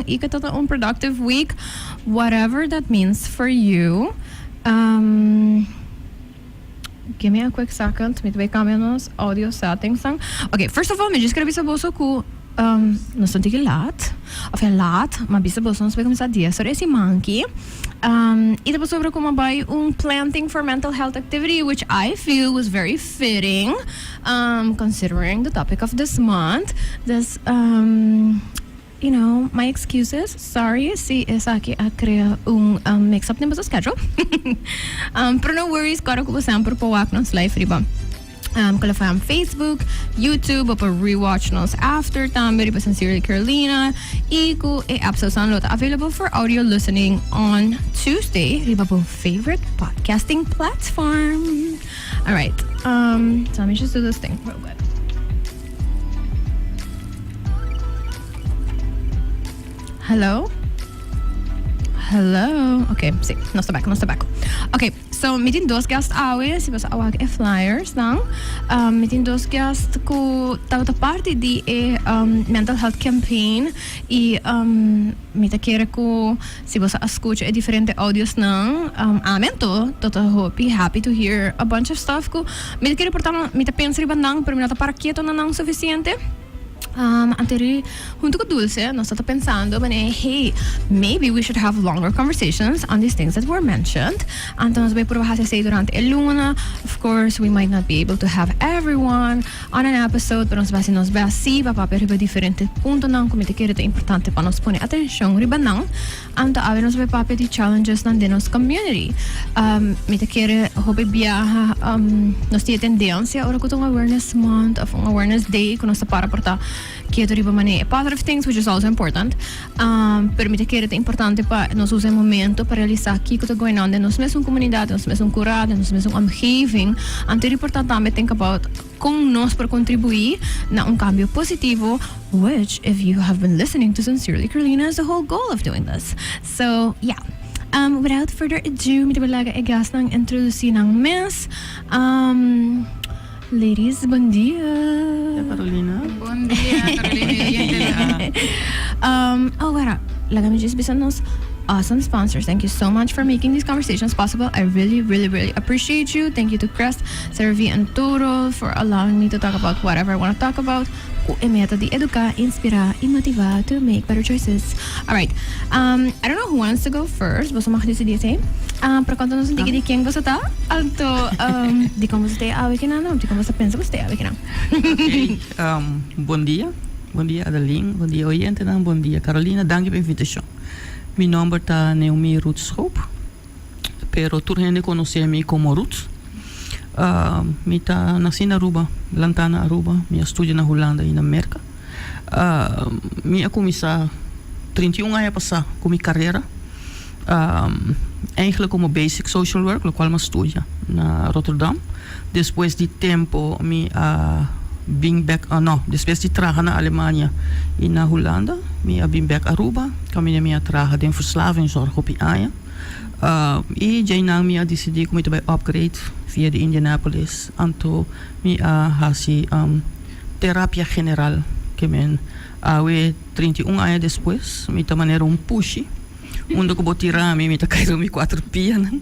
siman y cu ta un productive week, whatever that means for you. Um, give me a quick second, mi ta bay cambia nos audio settings nan. Ok, first of all, mi just quier bisa boso cu um, nos ta un tiki laat, of ja laat, ma bisa boso nos bay cuminsa dies ora e siman aki. Um, y ta pasobra cu mi a bay un planting for mental health activity, which I feel was very fitting, um, considering the topic of this month. Dus, um, you know, my excuses, sorry si esaki a crea un um, mix up den boso schedule. um, pero no worries, kòrda ku bo semper por wak nos live riba um, ku lo fai Facebook, YouTube, bo por rewatch nos after tambe riba Sincerely Carolina y ku e episodes lo ta available for audio listening on Tuesday riba bo favorite podcasting platform. All right, um, so let me just do this thing real quick. Hello? Hello? Ok, sí, nos ta back, nos ta back. Ok, so mi tin dos guest awe, si boso a wak e flyers dan. Um, mi tin dos guest ku tabata parti di e um, mental health campaign y um, mi ta kere ku si boso a skucha e diferente audios nan, um, ami anto ta ta hopi happy to hear a bunch of stuff ku mi ta kere por ta mi ta pensa riba nan pero mi no ta para keto na nan suficiente. Um, anteri hunto cu Dulce nos ta pensando manera hey, maybe we should have longer conversations on these things that were mentioned. Anto nos bay purba haci esey durante e luna. Of course, we might not be able to have everyone on an episode, pero nos bay haci nos best si pa papia riba diferente puntonan cu mi ta kere ta importante pa nos pone atencion riba nan. Anto awe nos bay papia di challengesnan den nos community. Um, mi ta kere hopi biaha, um, nos tin e tendencia ora cu ta un awareness month of un awareness day cu nos ta para por ta keto riba manera e positive things, which is also important. Um, pero mi ta kere ta importante pa nos usa e momento pa realisa kico ta going on den nos mesun comunidad, den nos mesun cura, den nos mesun omgeving. Anto e importante tambe think about Con nos por contribui na un cambio positivo, which if you have been listening to Sincerely Carolina is the whole goal of doing this. So yeah. Um, without further ado, mi ta por laga e gastnan introduci nan mes. Um, ladies, bon dia. Dia Carolina. Bon dia Carolina y Um, oh, wara, laga mi just bisa nos awesome sponsors. Thank you so much for making these conversations possible. I really, really, really appreciate you. Thank you to Crest Servi and Toro for allowing me to talk about whatever I want to talk about cu e meta di educa, inspira y motiva to make better choices. Alright, um, I don't know who wants to go first, boso mag dicidi esey. Um, pero conta nos un tiki di ken boso ta, anto um, di con boso ta e awe kinan, of di con boso ta pensa boso ta e awe kinan. Ok, um, bon dia. Bon dia Adeline, bon dia oyentenan, bon dia Carolina, danki pa invitacion. Mi nomber ta Neomi Ruth Schoop. Pero tur hende conoce mi como Ruth. Mi ta naci na Aruba, lanta na Aruba, mi a studia na Hulanda y na Merca. Mi a cuminsa 31 aña pasa cu mi carera, eigenlijk como basic social work, locual mi a studia na Rotterdam. Despues di tempo mi a bin bek, no, despues di traha na Alemania y na Hulanda, mi a bin bek Aruba, caminda mi a traha den verslavingszorg hopi aña. Y djeinan mi a dicidi cu mi ta bay upgrade via di Indianapolis, anto mi a haci terapia general, ke men awe 31 aña despues mi ta manera un pushi. Unda ku bo tira mi, mi ta kai riba mi kuater pianan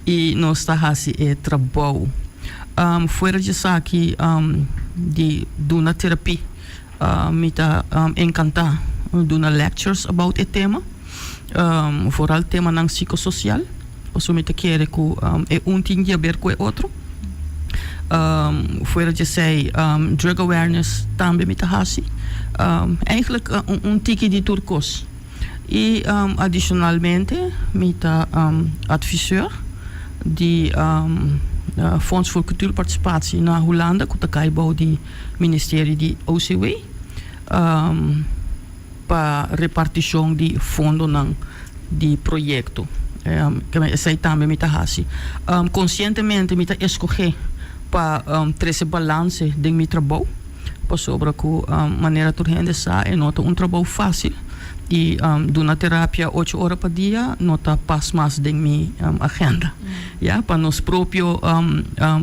i nos ta hasi e trabou. Fuera di esaki di duna terapi, mi ta enkantá duna lectures about e tema, vooral temanan psicosocial, pasobra mi ta kere ku e un tin di haber ku e otro. Fuera di esei drug awareness tambe mi ta hasi. Eigenlijk un tiki di tur kos. I adishonalmente mi ta adviseur di Fonds voor Cultuurparticipatie na Hulanda ku ta kai bou di Ministerio di OCW pa repartishon di fondonan di proyekto. Esei tambe mi ta hasi. Konsientemente mi ta eskohé pa trese balanse den mi trabou. Pasobra ku manera tur hende sa e no ta un trabou fásil i duna terapia ocho ora pa dia no ta pas mas den mi agenda. Ya, pa nos propio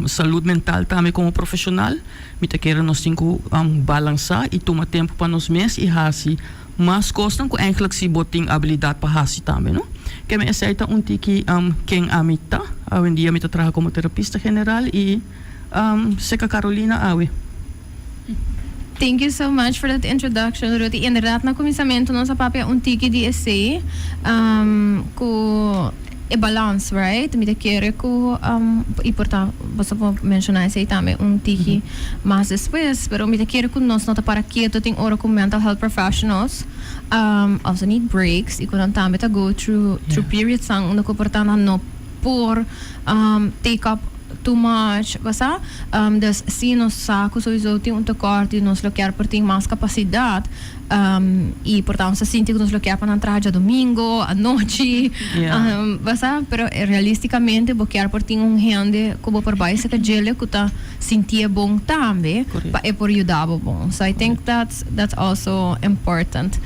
salud mental tambe komo profeshonal mi ta kere nos tin ku balansá i tuma tempu pa nos mes i hasi. Mas kosnan ku eigenlijk si bo tin abilidat pa hasi tambe, no? Ke men esei ta un tiki ken ami ta. Awendia mi ta traha komo terapista general i seka Carolina awe. Thank you so much for that introduction, Ruthie. Inderdaad, na kuminsamentu nos a papia un tiki di esei, ku e balans, right? Mi ta kere ku, i por ta boso por menshoná esei tambe un tiki mas despues, pero mi ta kere ku nos no ta para ketu tin ora ku mental health professionals also need breaks i ku nan tambe ta go through through periodsnan unda ku por ta nan no por take up too much, bo sa? Dus si nos sa ku souiso tin un tekort i nos lo kier por tin mas kapasidat, I por ta nos ta sinti ku nos lo kier pa nan traha djadomingo, anochi, bo sa, pero realisticamente bo kier por tin un hende ku bo por bai seka djele ku ta sintié bon tambe pa e por yuda bo bon. So I think that's that's also important.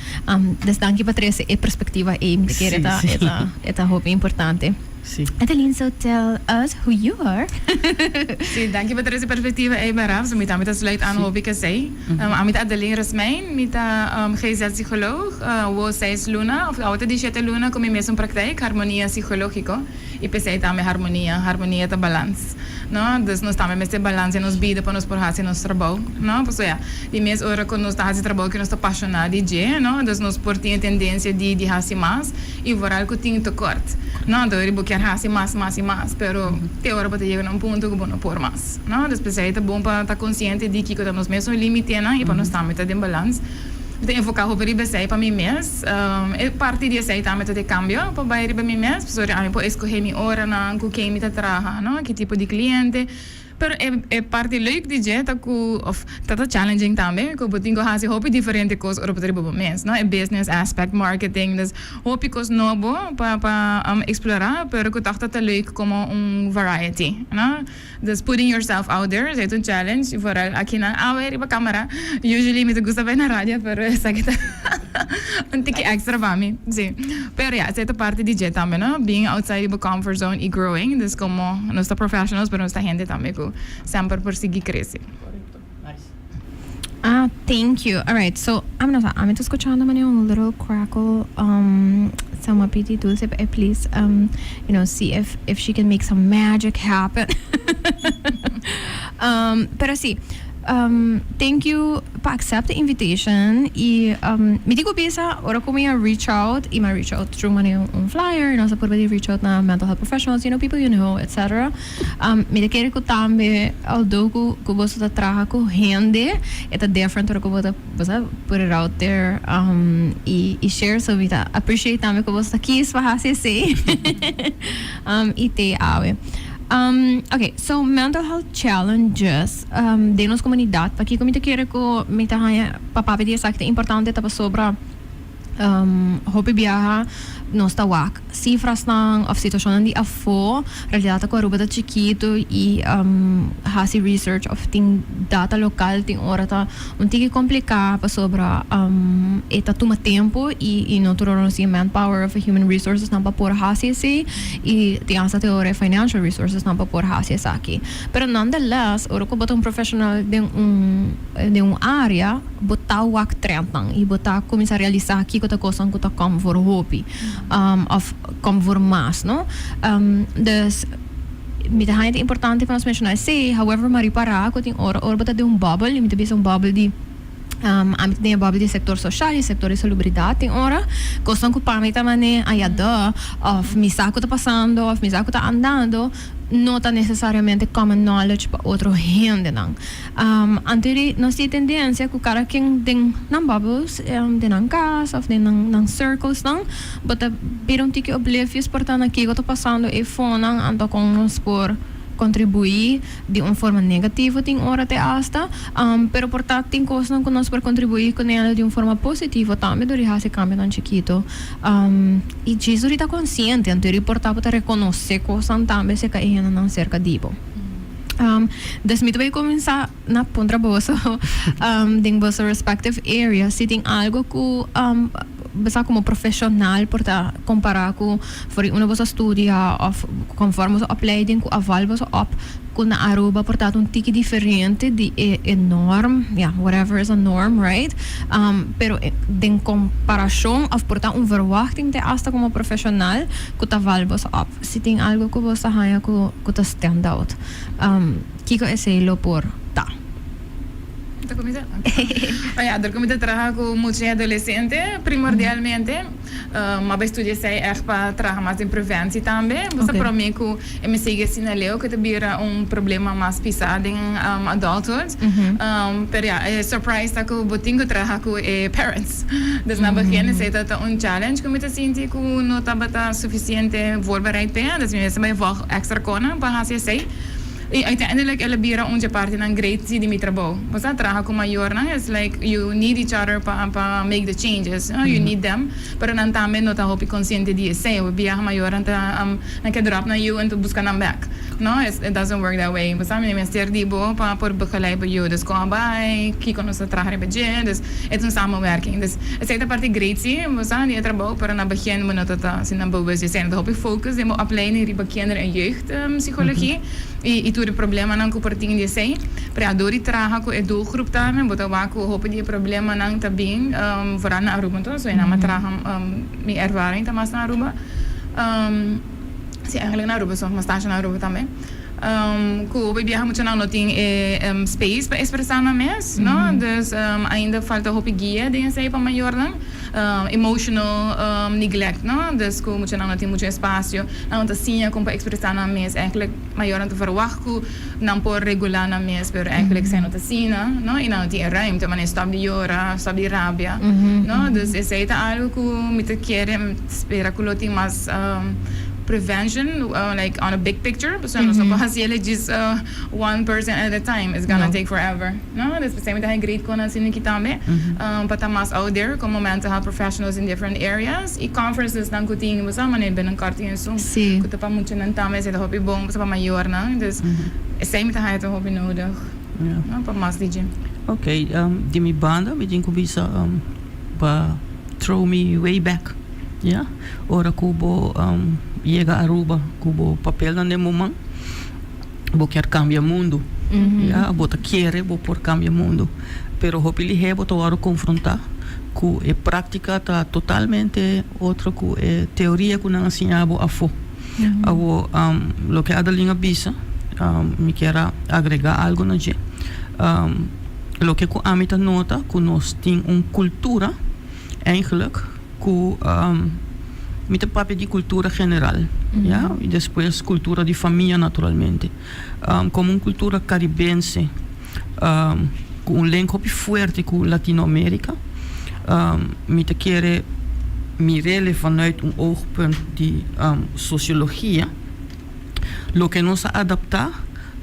Dus danki pa trese e perspectiva ei, mi ta kere ta e ta e ta hopi importante. Adeline, so tell us who you are. Sí, danki pa trese perspectiva ei, Merav. So mi tambe ta sluit aan hopi ku esei. Ami ta Adeline Rasmijn, mi ta GZ psycholoog, awo seis luna of awo ta di shete luna ku mi mesun praktijk, Harmonia Psicológico, i p'esei tambe harmonia, harmonia ta balans, no? Dus nos tambe mester balans den nos bida pa nos por hasi nos trabou, no? Pasobra ya, di mes ora ku nos ta hasi trabou ku nos ta pashoná di dje, no? Dus nos por tin e tendensia di di hasi mas i vooral ku tin tekort, no? Anto bo kier hasi mas, mas i mas, pero te ora bo ta yega na un punto ku bo no por mas. No, dus p'esei ta bon pa ta konsiente di kiko ta nos mesun limitenan i pa nos tambe ta den balans. Mi ta enfoká hopi riba esei pa mi mes. E parti di esei tambe ta di kambio pa bai riba mi mes, pasobra ami por eskohé mi oranan, ku ken mi ta traha, no, ki tipo di kliente. Pero e e parti leuk di dje ta ku, òf ta ta challenging tambe, ku bo tin ku hasi hopi diferente kos ora bo ta riba bo mes, no, e business aspect, marketing, dus hopi kos nobo pa pa eksplorá, pero ku tòg ta ta leuk komo un variety, no. Dus putting yourself out there esei ta un challenge y vooral akinan awe riba camera usually mi ta gusta bay na radio pero esaki ta un tiki extra pa mi si pero ya esei ta parti di dje tambe no being outside di bo comfort zone y growing dus como nos ta professionals pero nos ta hende tambe cu semper por sigui crece. Ah, thank you. All right, so I'm not I'm ta escuchando mane un little crackle so m'a pidi Dulce pa e please see if she can make some magic happen. Pero si, thank you pa accept the invitation y mi tin cu bisa ora cu mi a reach out y mi a reach out through mane un flyer y nos a purba di reach out na mental health professionals, people you know, etcetera. Mi ta kere ku tambe although ku ku boso ta traha ku hende e ta different ora ku bo ta bo sa put it out there i i share so mi ta appreciate tambe ku boso ta kies pa hasi esei i te awe. Ok so mental health challenges den nos komunidat pakiko mi ta kere ku mi ta haña pa papia di esaki ta importante ta pasobra Hopi biaha nos ta wak sifrasnan of situashonnan di afó, realidat ta ku Aruba ta chikitu i hasi research of tin data lokal tin ora ta un tiki kompliká pasobra e ta tuma tempu i no tur ora nos tin e manpower of e human resourcesnan pa por hasi esei i tin asta te ora e financial resourcesnan pa por hasi esaki. Pero nonetheless ora ku bo ta un professional den un den un área. Bo ta wak trendnan i bo ta kuminsá realisá kiko ta kosnan ku ta kòm for hopi òf kòm for mas, no? Dus, mi ta haña ta importante pa nos menshoná esei. However, mi a ripará ku tin ora, ora bo ta den un bubble, i mi ta bisa un bubble di, ami ta den e bubble di sektor soshal i sektor di salubridat, tin ora kosnan ku pa mi ta manera aya duh, òf mi sa ku ta pasando, òf mi sa ku ta andando, no ta nesesariamente common knowledge pa otro hendenan. Anto di nos tin e tendencia cu cada ken den nan bubbles, den nan cas of den nan circlesnan, bo ta bira un tiki oblivious por ta na kico ta pasando eyfonan, anto con nos por contribui di un forma negativo tin ora te hasta, pero por ta tin cosnan cu nos por contribui cu nel di un forma positivo tambe dor di haci cambionan chikito. I djis dor di ta consciente, anto di por ta bo ta reconoce cosnan tambe cerca e hendenan cerca di bo. Dus mi ta bay cuminsa na puntra boso den boso respective area si tin algo cu. besa como profesional por ta compara cu for unda bo a studia of conforme bo opleiding cu a val bo op cu na Aruba por ta un tiki diferente di e norm, yeah, whatever is a norm, right? Pero den comparacion of por ta un verwachting te hasta como profesional cu ta val bo op. Si tin algo cu bo ta haya cu ta stand out, kico esey lo por ta? Ta cuminsa? Oh ja, door cu mi ta traha cu mucha adolescente primordialmente, m'a bay studia esey echt pa traha mas den preventie tambe. Bo sa prome cu e mi sigui asina leu cu ta bira un problema mas pisa den adulthood. Pero ja, e surprise ta cu bo tin cu traha cu e parents. Dus na begin esey ta un challenge cu mi ta sinti cu no tabata suficiente voorbereid p'e. Dus mi mester bay volg extra cona pa haci esey. Y uiteindelijk el a bira un dje partinan great si di mi trabou. Bo sa traha cu mayornan it's like you need each other pa make the changes, no? You need them, pero nan tambe no ta hopi consciente di esey. Hopi biaha mayornan ta nan ke drop nan yu en busca nan bek, no? It doesn't work that way. Bo sa mi mester di bo pa por begeleid bo yu. Dus con a bay, kico nos ta traha riba dje, dus e ta un samenwerking. Dus esey ta parti great si, bo sa, di e trabou, pero na begin bo no ta ta asina bewust di esey. No ta hopi focus den bo opleiding riba kinder en jeugd psychologie y tur e problemanan cu por tin di esey. Pero ya door di traha cu e doelgroep tambe bo ta wak cu hopi di e problemanan ta bin vooral na Aruba enton. So e nan a traha mi ervaring ta mas na Aruba. Si eigenlijk na Aruba so, mas stage na Aruba tambe. Cu hopi biaha muchanan no tin e space pa expresa nan mes, no? Dus ainda falta hopi guia den esey pa mayornan. Emotional neglect, no? Dus cu muchanan no tin mucho espacio, nan no ta siña con pa expresa nan mes. Eigenlijk mayornan ta verwacht cu nan por regula nan mes, pero eigenlijk esey no ta asina, no? Y nan no tin e ruimte, manera stop di yora, stop di rabia, no? Dus esey ta algo cu mi ta kere, mi ta spera cu lo tin mas prevention, like on a big picture, pasobra nos no por haci el djis one person at a time, it's gonna take forever, no? Dus p'esey mi ta haña great con asina aki tambe, pa ta mas out there como mental health professionals in different areas y conferences nan cu tin, bo sa, manera binnenkort tin esun cu ta pa muchanan tambe, esey ta hopi bon pa mayornan, dus esey mi ta haña ta hopi nodig, no, pa mas di dje. Ok, di mi banda mi tin cu bisa pa throw me way back, ya, ora cu bo yega Aruba cu bo papelnan den bo man, bo kier cambia mundo, ya, bo ta kere bo por cambia mundo, pero hopi lihe bo ta worde confronta cu e practica ta totalmente otro cu e teoria cu nan a siña bo afo. Awo, loke Adeline a bisa, mi kier a agrega algo na dje. Loke cu ami ta nota cu nos tin un cultura eigenlijk cu mi ta papia di cultura general, ya, y despues cultura di famia naturalmente. Como un cultura caribense cu un link hopi fuerte cu Latinoamerica, mi ta kere mirele vanuit un oogpunt di sociologia. Loke nos a adapta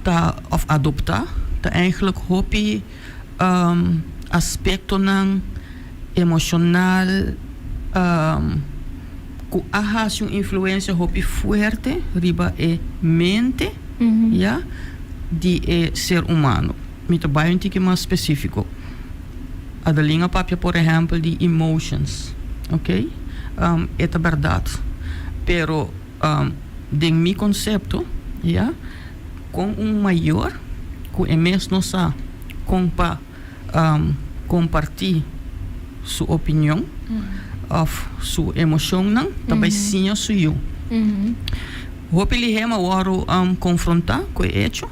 ta of adopta ta eigenlijk hopi aspectonan emocional cu a haci un influencia hopi fuerte riba e mente ya di e ser humano. Mi ta bay un tiki mas specifico. Adeline a papia por ehempel di emotions, ok, e ta berdad, pero den mi concepto ya con un mayor cu e mes no sa con pa comparti su opinion of su emocionnan ta bay siña su yu. Hopi lihé mi a wòrdu konfrontá ku e echo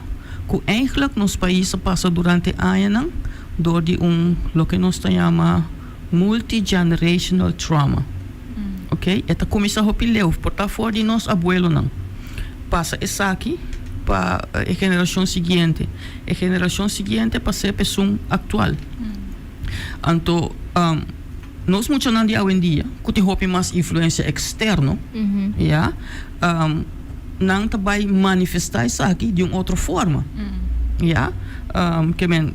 ku eigentlik nos pais a pasa durante añanan dor di un loke nos ta yama multigenerational trauma. Oke, e ta kuminsá hopi leu, por ta for di nos abuelonan pasa esaki pa e generashon siguiente, e generashon siguiente pas'é pa esun aktual. Anto nos muchanan di awendia ku tin hopi mas influensia eksterno, ya, nan ta bai manifestá esaki di un otro forma, ya. Ke men,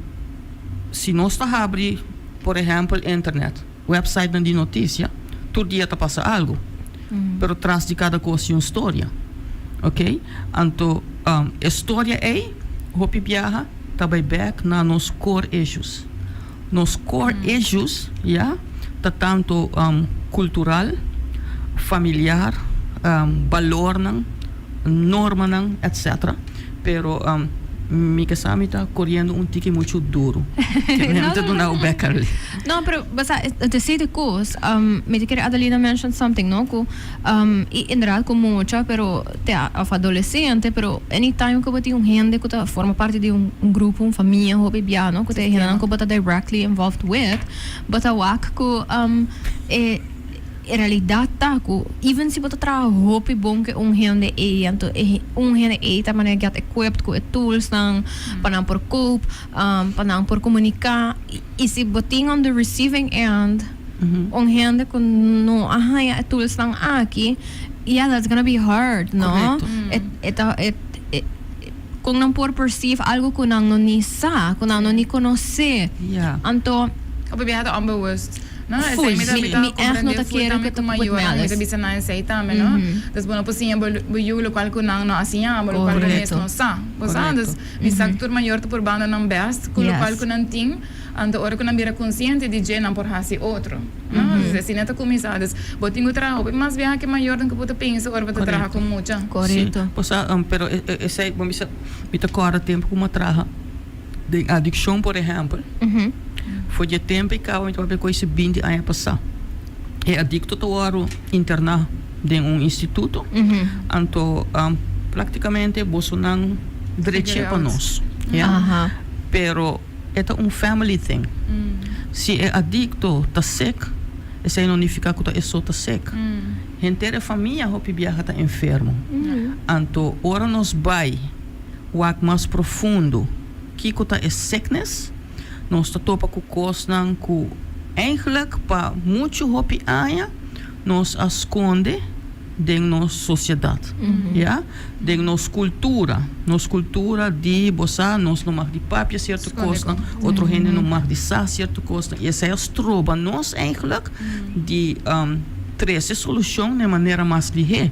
si nos ta habri por ehèmpel internet, websitenan di notisia, tur dia ta pasa algu, pero tras di kada kos tin un storia, oke. Anto e storia ei hopi biaha ta bai bèk na nos core issues. Nos core issues, ya, Ta tanto cultural, familiar, balornan, normanan, etc. Pero mi ke sa mi ta coriendo un tiki mucho duro. Ke mi ta duna bo bek, Carly. No, pero basa e sete cos, mi ta kere Adelina mention something, no, cu y inderdaad cu mucha, pero te of adolescente, pero anytime cu bo tin un hende cu ta forma parti di un grupo, un famia hopi bia, no, cu ta e hendenan cu bo ta directly involved with, bo ta wak cu e realidad ta cu even si bo ta traha hopi bon cu e un hende ey, anto e un hende ey ta manera get equipped cu e toolsnan pa nan por cope, pa nan por comunica, y si bo tin on the receiving end un hende cu no a haya e toolsnan aki, yeah, that's gonna be hard, no? E ta e con nan por perceive algo cu nan no ni sa, cu nan no ni conoce. Anto. Hopi biaha ta onbewust, no? Full. Esei mi ta Mi mi ta mi echt no comprende ta full kere tambe cu cu ta with mayornan mi ta malice. bisa nan esei tambe, no? Dus bo no por siña bo bo yu locual cu nan no a siña bo, locual bo mes Correcto. no sa. Bo sa? Dus mi sa cu tur mayor ta purbando nan best cu locual Yes. cu nan tin. Anto ora ku nan bira konsiente di dje, nan por hasi otro. No? Dus asina ta kuminsá. Dus bo tin ku traha hopi mas biaha ke mayornan ku bo ta pensa ora bo ta traha ku mucha. Korekto. Sí. Osea, pero esei, bo bisa, mi ta kòrda tempu ku mi a traha den adikshon, por ehèmpel. For di e tempu ei kaba mi ta papia ku ese 20 aña pasá. E adikto ta wòrdu interná den un instituto. Anto praktikamente bosonan drech'é pa nos. Ya. Pero. E ta un family thing. Si e adicto ta sick, esey no nifica cu ta e so ta sick. Henter e famia hopi biaha ta enfermo. Anto ora nos bay wak mas profundo kico ta e sickness, nos ta topa cu cosnan cu eigenlijk pa mucho hopi aña nos a sconde den nos sociedad, ya, den nos cultura, nos cultura di bo sa nos no mag di papia cierto cosnan, otro hende no mag di sa cierto cosnan y esey a stroba nos eigenlijk di trece solucion na e manera mas lihe.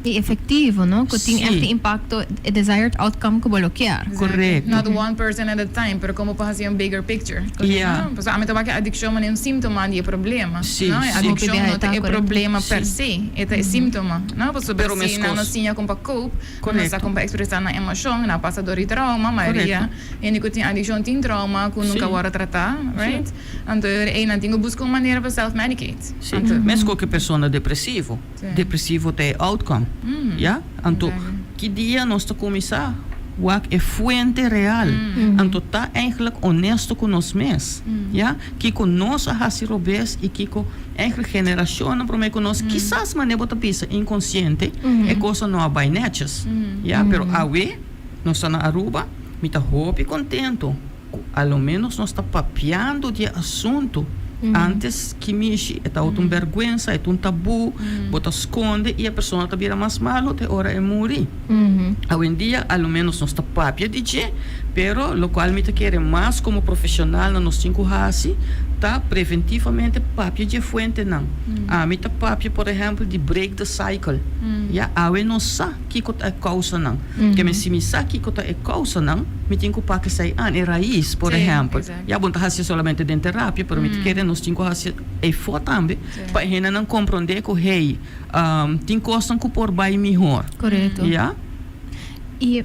Y efectivo, no? Cu tin echt e impacto, e desired outcome cu bo lo kier. Correcto. Not one person at a time, pero como pa haci un bigger picture. Ya. Pasobra ami ta wak e adiccion manera un síntoma di e problema. No? E adiccion no ta e problema per se, e ta e síntoma. No? Pasobra si nan no siña con pa cope, nan no sa con pa expresa nan emocion, nan a pasa door di trauma, mayoria hende cu tin adiccion tin trauma cu nunca worde trata, right? Anto ey nan tin cu busca un manera pa self medicate. Si, mescos cu e persona depresivo. Depresivo ta e outcome, ya? Anto ki dia nos ta cuminsa wak e fuente real? Anto ta eigenlijk honesto cu nos mes, ya? Kico nos a haci robes y kico eigenlijk generacionnan prome cu nos, kisas mane bo ta bisa inconciente, e cosa no a bay netjes, ya? Pero awe nos ta na Aruba, mi ta hopi contento cu a lo menos nos ta papiando di e asunto. Antes ki mishi e tabata un berguensa, e ta un tabu, bo ta sconde y e persona ta bira mas malo te ora e muri. Awendia a lo menos nos ta papia di dje, pero locual mi ta kere mas como profesionalnan nos tin cu haci ta preventivamente papia dje fuentenan. Ami ta papia por ehempel di break the cycle. Ya, awe nos sa kico ta e causanan. Keme si mi sa kico ta e causanan, mi tin cu pak esey an, e rais, por ehempel. Ya bo no ta haci solamente den terapia, pero mi ta kere nos tin cu haci eyfo tambe pa e hendenan comprende cu hey, tin cosnan cu por bay mihor. Correcto. Ya. Y,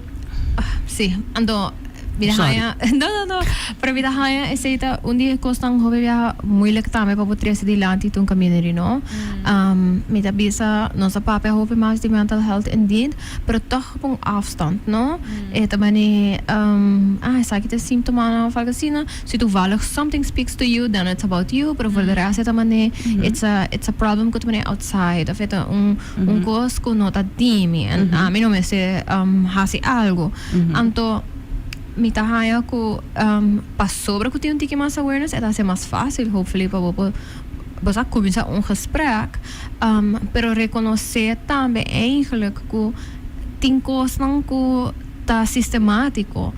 si, anto mi ta haya, no, no, no, pero mi ta haya esey ta un di e cosnan hopi biaha moeilijk tambe pa bo trece dilanti ta un community, no? Mi ta bisa nos a papia hopi mas di mental health indeed, pero toch op un afstand, no? E ta mane, ah, esaki ta e símptomanan of algo asina. Si toevallig something speaks to you, then it's about you, pero voor de rest e ta mane, it's a, it's a problem ku ta mane outside, of e ta un, un kos ku no ta di mi, en ami no mester hasi algo. Anto, mi ta haña ku pasobra ku tin un tiki mas awareness, e ta hasi mas fácil, hopefully, pa bo por bo sa cuminsa un gesprek, pero reconoce tambe eigenlijk cu tin cosnan cu ta sistematico.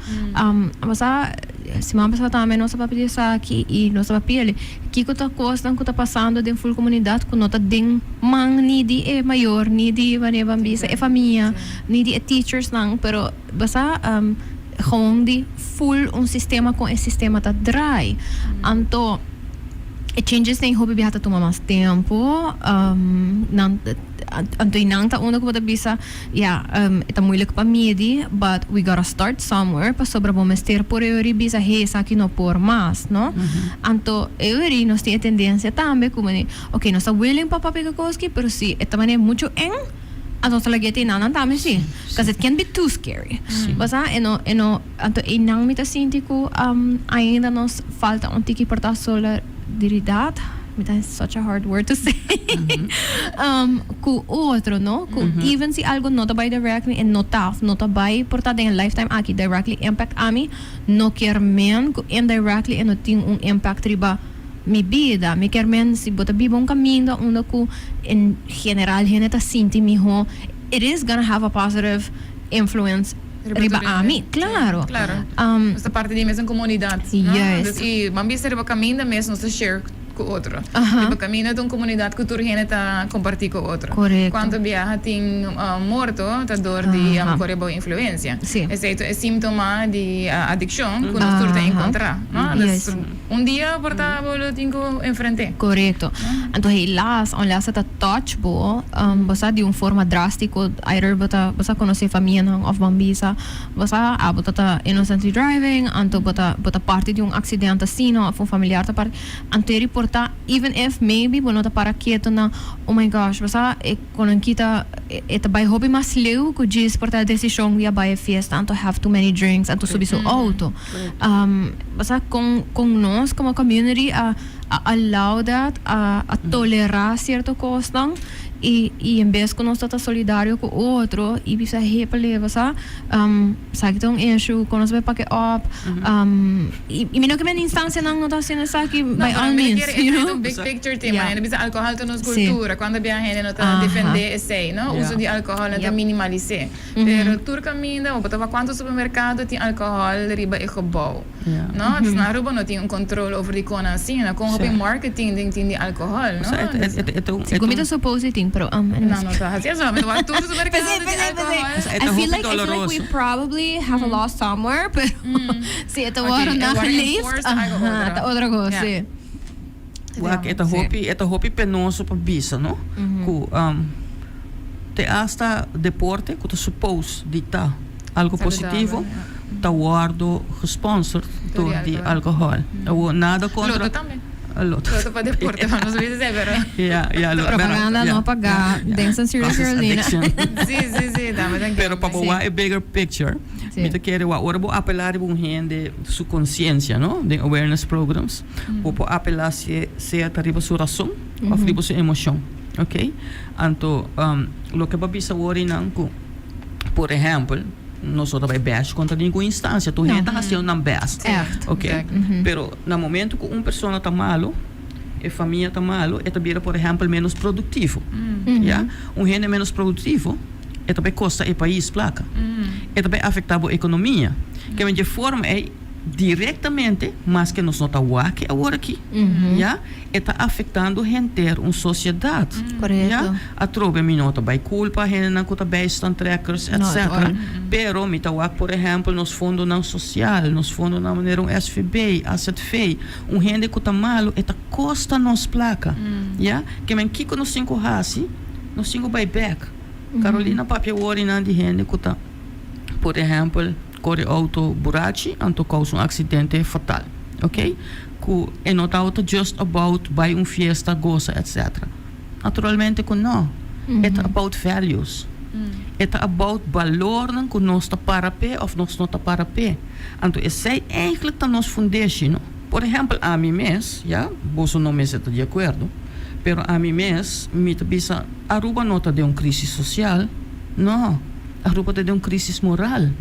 Bo sa, siman pasa tambe nos a papia di esaki y nos a papia el, kico ta cosnan cu ta pasando den full comunidad cu no ta den man ni di e mayor, ni di wanneer ban bisa e famia, ni di e teachersnan, pero bo sa, gewoon di full un sistema con e sistema ta draai. Anto. E changes den hopi biaha ta tuma mas tempo, nan anto y nan ta unda cu bo ta bisa ya e ta moeilijk pa midi but we gotta start somewhere pasobra bo mester por e ori bisa hey esaki no por mas no anto e ori nos tin e tendencia tambe cu mane ok nos ta willing pa papia cu e cos aki pero si e ta mane mucho eng anto nos ta laga e te nan tambe si cause it can be too scary bo sa e no e no Anto einan mi ta sinti ku ainda nos falta un tiki por ta solidaridad, mi ta such a hard word to say, ku otro, no? Ku even si algo no ta bai directly e no ta of no ta bai por ta den e lifetime aki directly impact ami, no kier men ku indirectly e no tin un impact riba mi bida. Mi kier men si bo ta biba un kaminda unda ku en general hende ta sinti miho, it is gonna have a positive influence riba ami, claro. Claro. Nos ta parti di e mesun comunidad, no? Yes. Dus y ban bisa riba caminda mes nos ta share cu otro. Riba caminda ta un comunidad cu tur hende ta comparti cu otro. Correcto. Cuanto biaha tin morto ta door di core bao influencia. Si. Esey ta e simptoma di adiccion cu nos tur ta encontra, no? Yes. Dus un dia por ta bo lo tin cu enfrente. Correcto. Anto helaas, unless e ta touch bo, bo sa di un forma drástiko, either bo ta bo sa konosé famianan òf bo bisa bo sa ah bo ta ta innocently driving anto bo ta bo ta parti di un aksidente asina òf un familiar ta parti anto e riportá even if maybe bo no ta para ketu na oh my gosh bo sa e konan kita e ta bai hopi mas leu ku djis por ta e desishon di a bai e fiesta anto have too many drinks anto subi su outo bo sa kon kon nos komo community a a allow that, a a tolerá cierto cosnan y y en bes cu nos ta ta solidario cu otro y bisa hepale bo sa esaki ta un issue con nos bay pake op y y mi no ke mende instancianan no ta haciendo esaki by all means you know. Un big picture tema hende bisa alcohol ta nos cultura cuando bia hende no ta defende esey no uso di alcohol no ta minimalis'e pero tur caminda bo ta wak cuanto supermercado tin alcohol riba e gebouw. No, dus na Aruba no tin un control over di con asina, con hopi marketing den tin di alcohol, no? Segun mi ta suppose di tin, pero anyways. No, no ta haci eso, mi ta wak tur supermercado tin alcohol. I feel like, I feel like we probably have a law somewhere, pero si e ta worde nageleefd, aha, ta otro cos, si. Wak, e ta hopi, e ta hopi penoso pa bisa, no? Cu te hasta deporte cu ta suppose di ta algo positivo, ta wordo gesponsord door di alcohol. Awor, nada contra. Loto tambe. Loto. Loto pa deporte, maar nos bisa esei, pero. Ja, ja, lo, Propaganda no paga den Sincerely Carolina. Si, si, si, dame ta Pero pa bo wak e bigger picture, mi ta kere wak ora bo apela riba un hende su conciencia, no? Den awareness programs. Bo por apelá si sea ta riba su rason òf riba su emoshon, ok. Anto loke bo a bisa awor einan ku por ehèmpel nos no ta bai bèsh kontra ningun instansia, tur hende ta hasiendo nan bèst, ok. Pero na momento ku un persona ta malu, e famia ta malu, e ta bira por ehèmpel ménos produktivo, ya. Un hende ménos produktivo e ta bai kosta e pais plaka, e ta bai afektá bo ekonomia. Ke men dje forma ei. Directamente, maske nos no ta wak awor aki, ya, e ta afectando henter un sociedad. Correcto. Ya, atrobe mi no ta bay culpa hendenan cu ta bijstandtrekkers, etc. Pero mi ta wak, por ehempel, nos fondonan social, nos fondonan manera un SVB, AZV, un hende cu ta malo, e ta costa nos placa. Ya, ke men kico nos tin cu haci? Nos tin cu bay bek. Carolina papia awor einan di hende cu ta, por ehempel, Kore outo burachi anto kousa un aksidente fatal ok ku e no tabata just about bai un fiesta gosa etc naturalmente ku no e ta about values e ta about balornan ku nos ta para p'e of nos no ta para p'e anto esei eigenlijk ta nos fundeshi no por ehempel ami mes ya boso no mester ta di akuerdo pero ami mes mi ta bisa Aruba no ta den un crisis social no. Aruba ta den un crisis moral,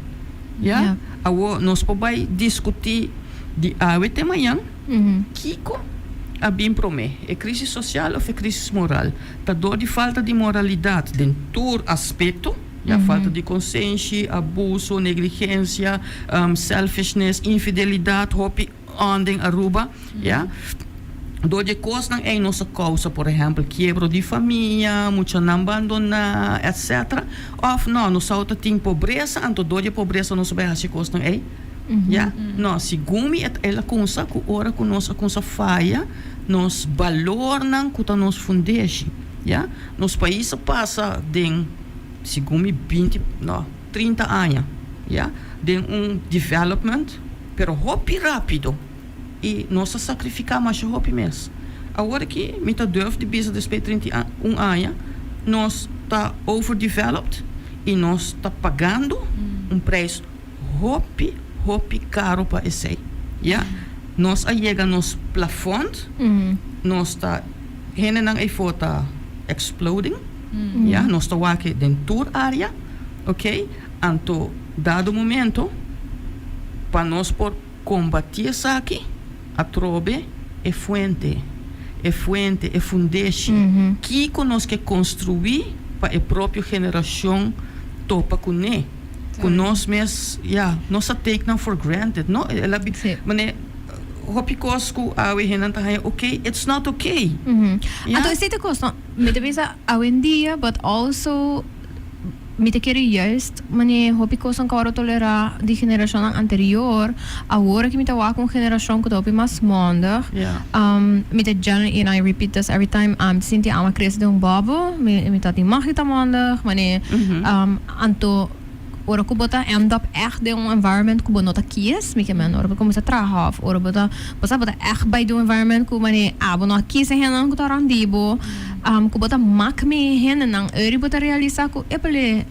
ya. Awor nos por bay discuti di awe te mañan kico a bin prome, e crisis social of e crisis moral. Ta door di falta di moralidad den tur aspecto, ya, falta di consenshi, abuso, negligencia, selfishness, infidelidad, hopi on den Aruba, ya. Dor di e kosnan ei nos a kousa, por ehèmpel, kiebro di famia, muchanan bandoná, etcetera. Òf nò, nos a ta tin pobresa, anto dor di e pobresa nos a bai hasi e kosnan ei. Ya? No, segun mi el a kumsa ku ora ku nos a kumsa faya nos balornan ku ta nos fundeshi. Ya? Nos pais a pasa den, segun mi, 20, no, 30 aña, ya, den un development, pero hopi rápido. I nos a sakrifiká masha hopi mes. Awor aki mi ta durf di bisa despues 31 aña, nos ta overdeveloped i nos ta pagando un prijs hopi, hopi karo pa esei. Ya, nos a yega nos plafond, nos ta, hendenan eyfo ta exploding, ya, nos ta wak den tur area, ok, anto dado momento pa nos por kombatí esaki, atrobe e fuente, e fuente, e fundeshi, kiko nos ke konstruí pa e propio generashon topa kuné, ku nos mes, ya, nos a take nan for granted, no? El a mane hopi kos ku awe hendenan ta haña okay, it's not okay. Ya. Anto esei ta kos, no? Mi ta bisa awendia, but also mi ta kere juist mane hopi kosnan ku a wòrdu tolerá di generashonnan anterior, awor aki mi ta wak un generashon ku ta hopi mas mondig. Mi ta generally, and I repeat this every time, mi ta sinti ami a krese den un bubble, mi ta tin mag di ta mondig, mane anto ora ku bo ta end up ègt den un environment ku bo no ta kies, mi ke men ora bo kuminsá traha òf ora bo ta, bo sa bo ta ègt bai den un environment ku mane abo no a kies e hendenan ku ta rònt di bo, ku bo ta mak mee e hendenan, eri bo ta realisá ku epale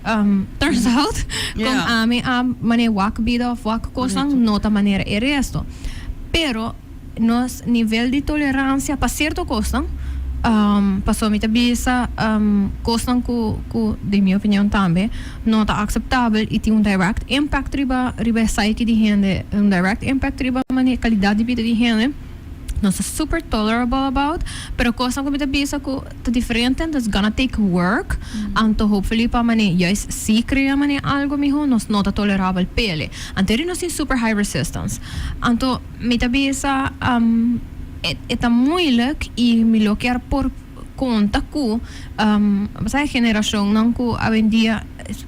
turns out kon ami a mane wak bida òf wak kosnan no ta manera e resto. Pero nos nivel di toleransia pa cierto cosnan, pasobra mi ta bisa cosnan cu cu den mi opinion tambe no ta aceptabel y tin un direct impact riba riba e psyche di hende, un direct impact riba mane calidad di bida di hende, nos ta super tolerable about, pero cosnan cu mi ta bisa cu ta diferente, it's gonna take work, anto hopefully pa mane juist si crea mane algo miho nos no ta tolerabel pele, anto eri nos tin super high resistance, anto. Mi ta bisa, e ta moeilijk y mi lo kier por conta cu sa e generacionnan cu awendia,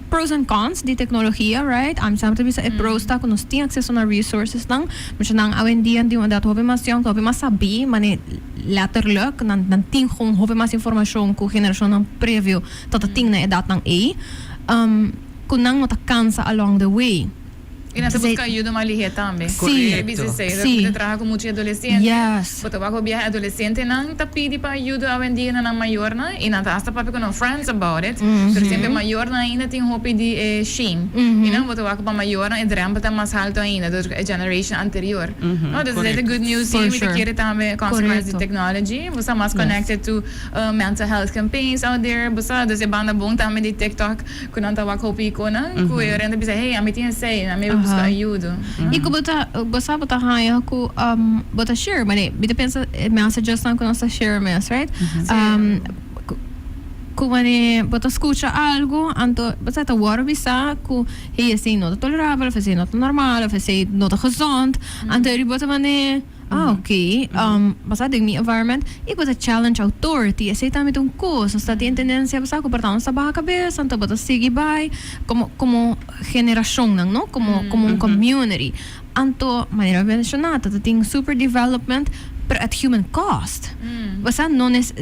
pros and cons di tecnologia, right? Ami semper ta bisa e pros ta cu nos tin acceso na resourcesnan, muchanan awendia di un edad hopi mas yong, hopi mas sabi, mane letterlijk nan nan tin gewoon hopi mas informacion cu generacionnan previo ta ta tin na edadnan ey, cu nan no ta cansa along the way. I nan ta buska ayuda mas lihé tambe. Sí. Bisa esei, ora ku ta traha ku mucha adolesente, bo ta wak hopi biaha adolesentenan ta pidi pa ayuda awendia na nan mayornan i nan ta asta papia ku nan friends about it, pero semper mayornan ainda tin hopi di e shame. I nan bo ta wak pa mayornan e drempel ta mas haltu ainda dor e generation anterior. No, dus esei ta good news sí, mi ta kere tambe consequence di technology, bo sa mas connected to mental health campaigns out there, bo sa, dus e banda bon tambe di TikTok. Ku nan ta wak hopi ikonan ku e renta bisa, hey, ami tin esei, ami a buska ayudo. I ku bo ta, bo sa bo ta haña ku bo ta share, mane mi ta pensa e messagesnan ku nos ta share mes, right? Ku mane bo ta skucha algu, anto bo sa ta wòrdu bisa ku hey esei no ta tolerabel of esei no ta normal of esei no ta gezond, anto eri bo ta mane. Ah, ok. Basa den mi environment i bo ta challenge authority. Esei tambe ta un kos. Nos ta tin tendensia basa ku por ta nos ta baha kabes, anto bo ta sigui bai komo komo generashonnan, no? Komo komo un community. Anto, manera mi a menshoná, ta ta tin super development, pero at human cost. Basa no nes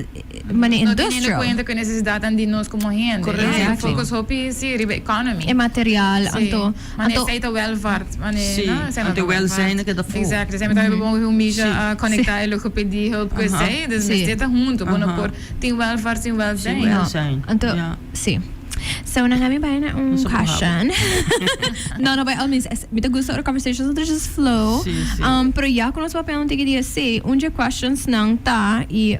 mane No teniendo industrial. kuenta ku e nesesidatnan di nos komo hende. Exactly. Focus hopi si riba economy. E material, anto. Mane esei ta welvaart. Mane, Sí, no? Esei no anto ta welvaart. welzijn a keda afó. Exacto. Esei mi ta bon ku Misha a konektá e logopedie hulp ku esei. Dus mester ta huntu. Bo no por tin welvaart sin welzijn. Sin welzijn. Anto, Ja. sí. So, nan a mi bai na un Nos a question. No, no, by all means, mi ta gusta ora conversations ta just flow. Sí, sí. Pero ya ku nos papia un tiki di esei, un dje questions nan ta i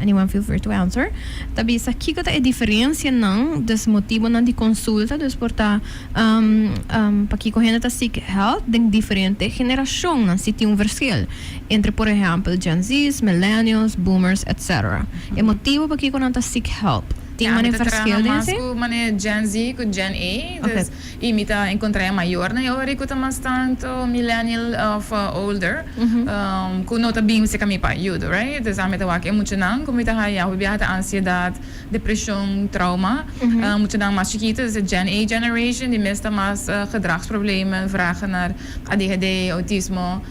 anyone feel free to answer, ta bisa kiko ta e diferencianan, dus motibonan di consulta, dus por ta pakiko hende ta seek help den diferente generacionnan, si tin un verschil entre por ehempel Gen Z's, Millennials, Boomers, etc. E motibo pakiko nan ta seek help. Tin Ja, mane mi ta traha verschil den mas esei? ku mane Gen Z ku Gen A, dus i mi ta enkontrá e mayornan e ora ku ta mas tantu millennial òf older ku no ta bin serka mi pa ayuda, right? Dus ami ta wak e muchanan ku mi ta haya hopi biaha ta ansiedat, depreshon, trauma. Muchanan mas chikitu, dus e Gen A generation, di mes ta mas gedragsproblemen, vragen naar ADHD, autismo,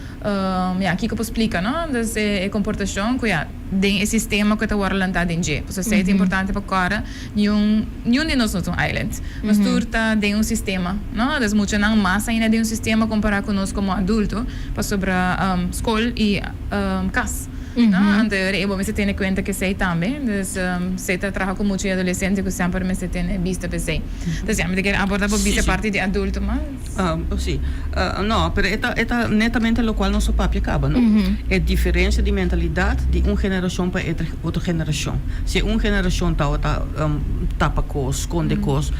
ya kiko por splika no? Dus e komportashon ku ya den e sistema ku ta wòrdu lantá den dje. Pasobra esei ta importante pa kòrda, niun niun di nos no ta un island. Nos tur ta den un sistema, no? Dus muchanan mas ainda den un sistema kompará ku nos komo adulto, pasobra skol i kas, no? Anto e bo mester tene kuenta ku esei tambe. Dus esei ta traha ku mucha i adolesente ku semper mester tene bista pa esei. Dus ya, mi ta kere aborda bo bisa parti di adulto mas. Sí. No, pero e ta, e ta netamente locual nos a papia caba, no? E diferencia di mentalidad di un generacion pa e otro generacion. Si e un generacion tabata tapa cos, sconde cos,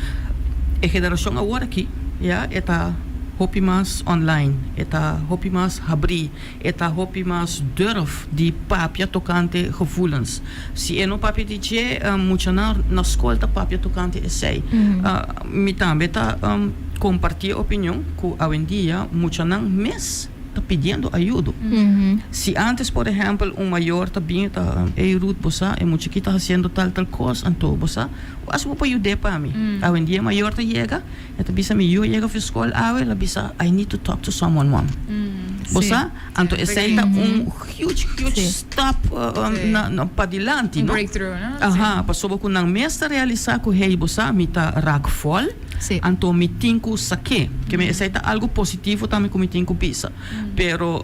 e generacion awor aki, ya, e ta hopi mas online, e ta hopi mas habri, e ta hopi mas durf di papia tocante gevoelens. Si e no papia di dje, muchanan na scol ta papia tocante esey. Mi tambe ta comparti e opinion cu awendia muchanan mes ta pidiendo ayudo. Si antes por ehempel un mayor ta bin ta, ey Ruth bo sa e mucha aki ta haciendo tal tal cos anto bo sa wak bo por yud'é pa mi. Awendia e mayor ta yega e ta bisa mi yu a yega for scol awe el a bisa I need to talk to someone mom. Bo sa? Anto esey ta un huge huge stap na padilanti no. Aha pasobra ku nan mes ta realisa ku hey bo sa mi ta rak vol anto mi tin ku sake ke mi esey ta algo positivo tambe ku mi tin ku bisa pero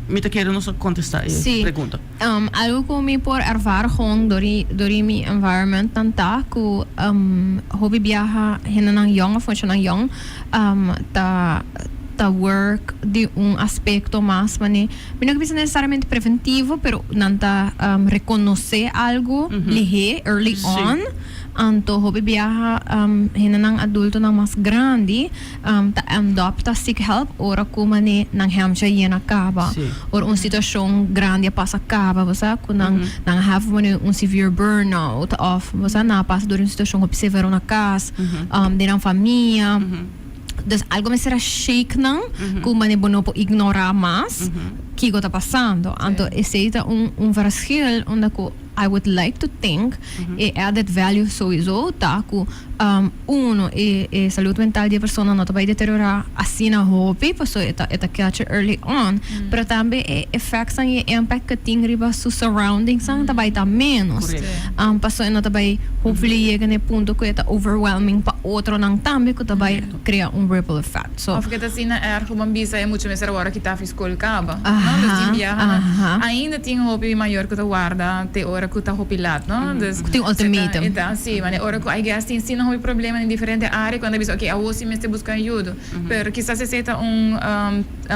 mi ta kere nos a kontesta e pregunta. Algo ku mi por ervaar gewoon dor di mi environment nan ta ku hopi biaha hendenan yong of muchanan yong ta ta work di un aspecto mas mane mi no ke bisa necesariamente preventivo pero nan ta reconoce algo lihe early on anto hopi biaha hendenan adultonan mas grandi ta end up ta seek help ora ku mane nan hemsha yena kaba ora un situacion grandi a pasa kaba bo sa ku nan nan have mane un severe burnout of bo sa nan a pasa door un situacion hopi severo na kas den nan famia. Dus algo mester a shake nan ku mane bo no por ignorá mas kiko ta pasando. Anto esei ta un un verschil unda ku I would like to think e added value souiso ta ku uno e e salud mental di e persona no ta bai deteriorá asina hopi pasobra e ta e ta catch it early on pero tambe e effectsnan i e impact ku tin riba su surroundingsnan ta bai ta ménos. Pasobra e no ta bai hopefully yega na e punto ku e ta overwhelming pa otronan tambe ku ta bai krea un ripple effect. So. Of ke ta asina erg ku bo bisa e mucha mester awor a kita fi skol kaba, no? Dus tin biaha ainda tin hopi mayor ku ta warda te ora ku ta hopi lat, no? Dus Ku tin ultimatum. E ta, si, mane ora ku I guess tin asina hopi problema den diferente area ku nan ta bisa okay awor si mester buska ayudo. Pero kisas esei ta un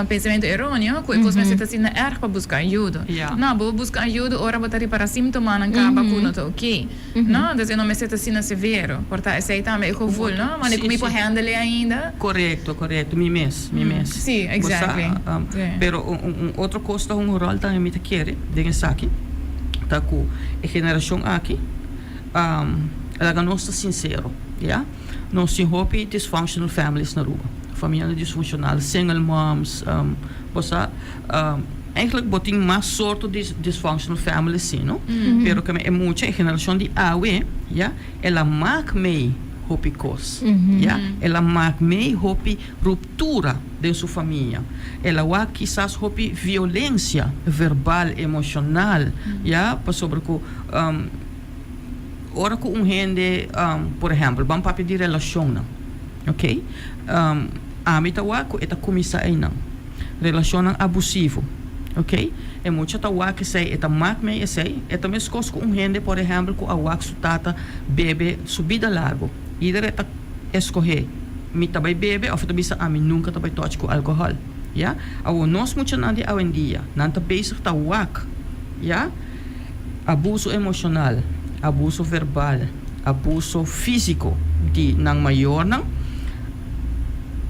pensamentu eroneo ku e kos mester ta asina erg pa buska ayudo. No, bo buska ayudo ora bo ta ripara simtomanan kaba ku no ta okay. No, entonces e no mester ta asina severo. Por ta esei tambe e gevoel, no? Mane ku mi por handle e ainda. Korekto, korekto. Mi mes, mi mes. Si, exactly. Bo sa, pero un otro kos ta un ròl tambe mi ta kere den esaki, ta ku e generashon aki, laga nos ta sinsero, ya. Nos tin hopi dysfunctional families na Aruba. Famianan disfunshonal, single moms, bo sa. Eigenlijk bo tin mas sorto di dysfunctional families si no, pero keme e mucha e generacion di awe ya el a mak mei hopi cos ya el a mak mei hopi ruptura den su famia el a wak kisas hopi violencia verbal emocional ya pasobra cu ora cu un hende por ehempel ban papia di relacionnan ok ami ta wak cu e ta cuminsa eynan. Relashonnan abusivo. Ok. E mucha ta wak esei, e ta mak mei esei. E ta meskos ku un hende, por ehèmpel, ku a wak su tata bebe su bida largu. Ieder e ta eskohé, mi ta bai bebe òf e ta bisa ami nunka ta bai tòch ku alkohòl. Ya. Awor nos muchanan di awendia, nan ta bezig ta wak, ya, abuso emoshonal, abuso verbal, abuso físiko di nan mayornan.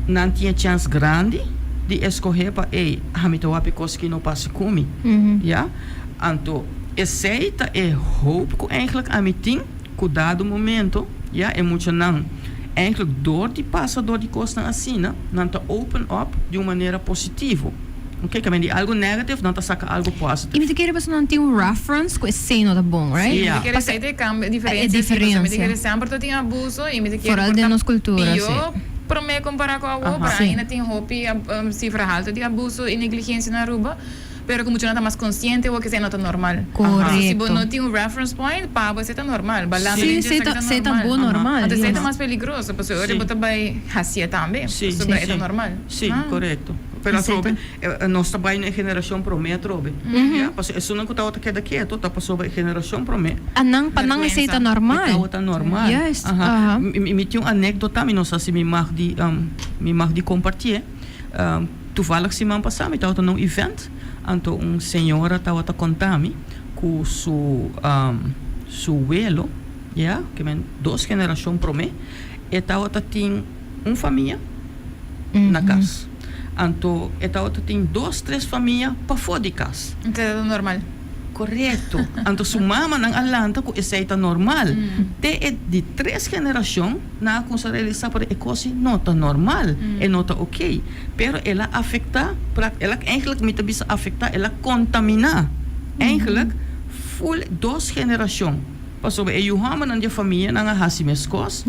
Nan tin e chèns grandi di eskohé pa, ey, ami ta wak e kos ki no pasa ku mi. Ya? Anto, Esey ta e hoop cu eigenlijk ami tin cu dado momento, ya, e muchanan eigenlijk door di pasa door di cosnan asina, nan ta open up di un manera positivo. Ok, ke men di algo negative, nan ta saca algo I positive. Mi ta kere pasobra nan tin un reference cu esey no ta bon, right? Sí, mi Ja. ta kere esey ta e cambio, E diferencia, sí, pasobra mi ta diferencia. kere semper ta tin abuso y mi ta kere Vooral por den ta nos cultura, sí. pio prome compara cu awo, Aha. pero Sí. ainda tin hopi cifra halto di abuso y negligencia na Aruba. Pero cu muchanan ta mas consciente awor cu esey no ta normal. Correcto. Si bo no tin un reference point, pa bo esey ta normal. Balanta Sí, den esey dje ta, esaki ta esey ta normal. bo normal. Anto esey ta Yes. mas peligroso, pasobra ora Sí. bo ta bay hacié tambe, Sí, pasobra sí, e ta normal. Sí, Ah. correcto. Pero Esey atrobe, ta. nos ta bay na e generacion prome atrobe. Ya, pasobra esunnan cu tabata keda keto ta pasobra e generacion prome. A nan, pa nan esey ta Vergüenza. normal. E tabata normal. Juist, Aha. aha. Mi, mi tin un anecdota, mi no sa si mi mag di, mi mag di compartié. Toevallig siman pasá mi tabata na un event, anto un señora tabata konta mi ku su su welo, ya, ke men dos generashon promé, e tabata tin un famia na kas. Anto e tabata tin dos, tres famia pafó di kas. Esei ta normal. Korekto. Anto su mamanan a lanta ku esei ta normal. Te e di tres generashon nan a kumsa realisá pero e kos ei no ta normal, e no ta oké. Pero el a afektá, el a eigentlik mi ta bisa afektá, el a kontaminá eigentlik ful dos generashon. Pasobra e yu hòmbernan di e famia nan a hasi meskos,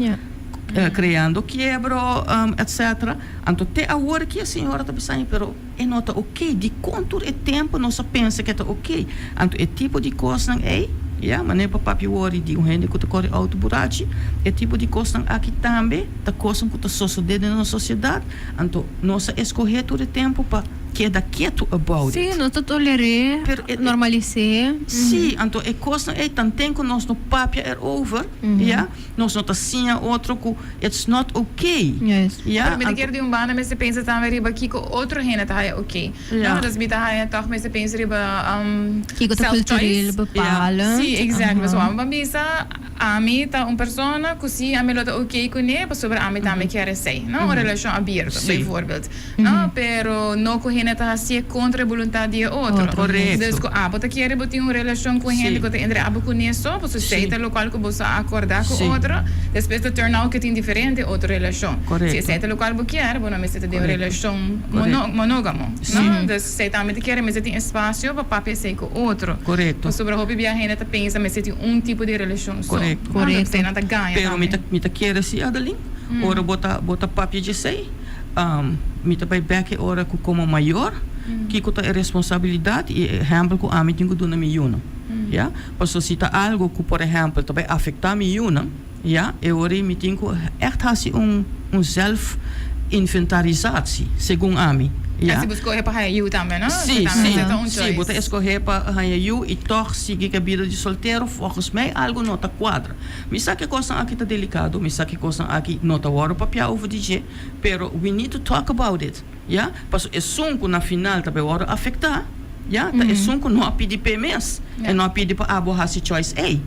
kreando kiebro, etcetera. Anto te awor aki e señora ta bisa mi pero. E no ta oké. Dikon tur e tempu nos a pensa ku e ta oké? Anto e tipo di kosnan ei, ya, manera pa papia wòrdu di un hende ku ta kore outo burachi, e tipo di kosnan aki tambe ta kosnan ku ta sosodé den nos sosiedat. Anto nos a eskohé tur e tempu pa keda ketu about Sí, it. nos ta toler'é, Pero e, e, normalis'é. sí, anto e kosnan ei tanten ku nos no papia erover, ya, nos no ta siña otro ku It's not okay. Yes. Ya, Pero mi ta anto. kier di un banda mester pensa tambe riba kiko otro hende ta haya oké. Ja. No, dus mi ta haya tòg mester pensa riba Kiko ta self cultureel choice. bepalend. Sí, exacto. Aha. Pasobra amo ban bisa ami ta un persona ku sí ami lo ta oké kuné pasobra ami tambe kier esei, no? Un relashon abierto, Sí. bijvoorbeeld. No, pero no ku hende ta hasié kontra e boluntat di e otro. Otro. Korekto. Dus ku abo ta kere bo tin un relashon ku hende Sí. ku ta entre abo kuné so, pasobra esei Sí. ta lokual ku boso a akordá ku Sí. otro, despues ta turn out ku tin diferente otro relashon. Korekto. Si esei ta lokual bo kier, bo no mester ta den un Korekto. relashon Korekto. monógamo, Sí. no? Dus esei tambe ta kere mester tin espasio pa papia esei ku otro. Korekto. Pasobra hopi bia hende ta pensa mester tin un tipo di relashon so. Korekto. No? Korekto. Esei nan ta gaña Pero mi tambe. ta mi ta kere si, Adeline, ora bo ta bo ta papia djesei, Mi ta bai bek e ora ku komo mayor kiko ta e responsabilidat i e ehèmpel ku ami tin ku duna mi yunan, ya. Pasobra si ta algu ku por ehèmpel ta bai afektá mi yunan, ya, e ora ei mi tin ku ègt hasi un un zelf inventarisatie, segun ami, ya. Si bo skohe pa haña yu tambe, no? Sí, sí, sí, bo ta eskohe pa haña yu i tòg sigui ku e bida di soltero, volgens mij algu no ta kuadra. Mi sa ku e kosnan aki ta delikado, mi sa ku e kosnan aki no ta wòrdu papiá over di dje, pero we need to talk about it, ya, pasobra esun ku na final ta bai wòrdu afektá, ya, ta esun ku no a pidi p'e mes, e no a pidi pa abo hasi choice ei,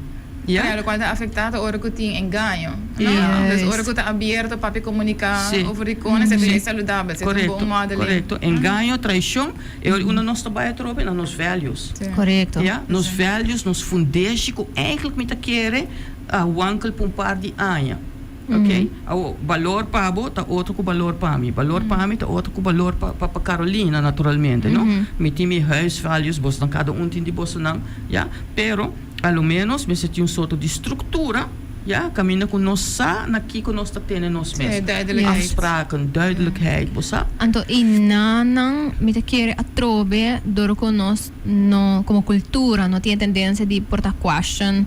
ya. Pero lokual ta afektá ta ora ku tin engaño, no? Dus ora ku ta abierto papia komuniká over di kon, esei ta e saludabel, esei ta un bon modeling. Korekto, engaño, traishon, e ora unda nos ta bai atrobe na nos values. Korekto. Ya, nos values, nos fundeshi ku eigenlijk mi ta kere a wankel pa un par di aña. Ok, awor, balor pa bo ta otro ku balor pa mi. Balor pa mi ta otro ku balor pa pa Carolina, naturalmente, no? Mi tin mi huisvalues, bosnan kada un tin di bosonan, ya. Pero, a lo menos mester tin un sorto di struktura, ya, kaminda ku nos sa na kiko nos ta tene nos mes. Sí, duidelijkheid. Afspraken, duidelijkheid, bo sa? Anto i nan mi ta kere atrobe dor ku nos no, komo kultura, no tin e tendensia di por ta question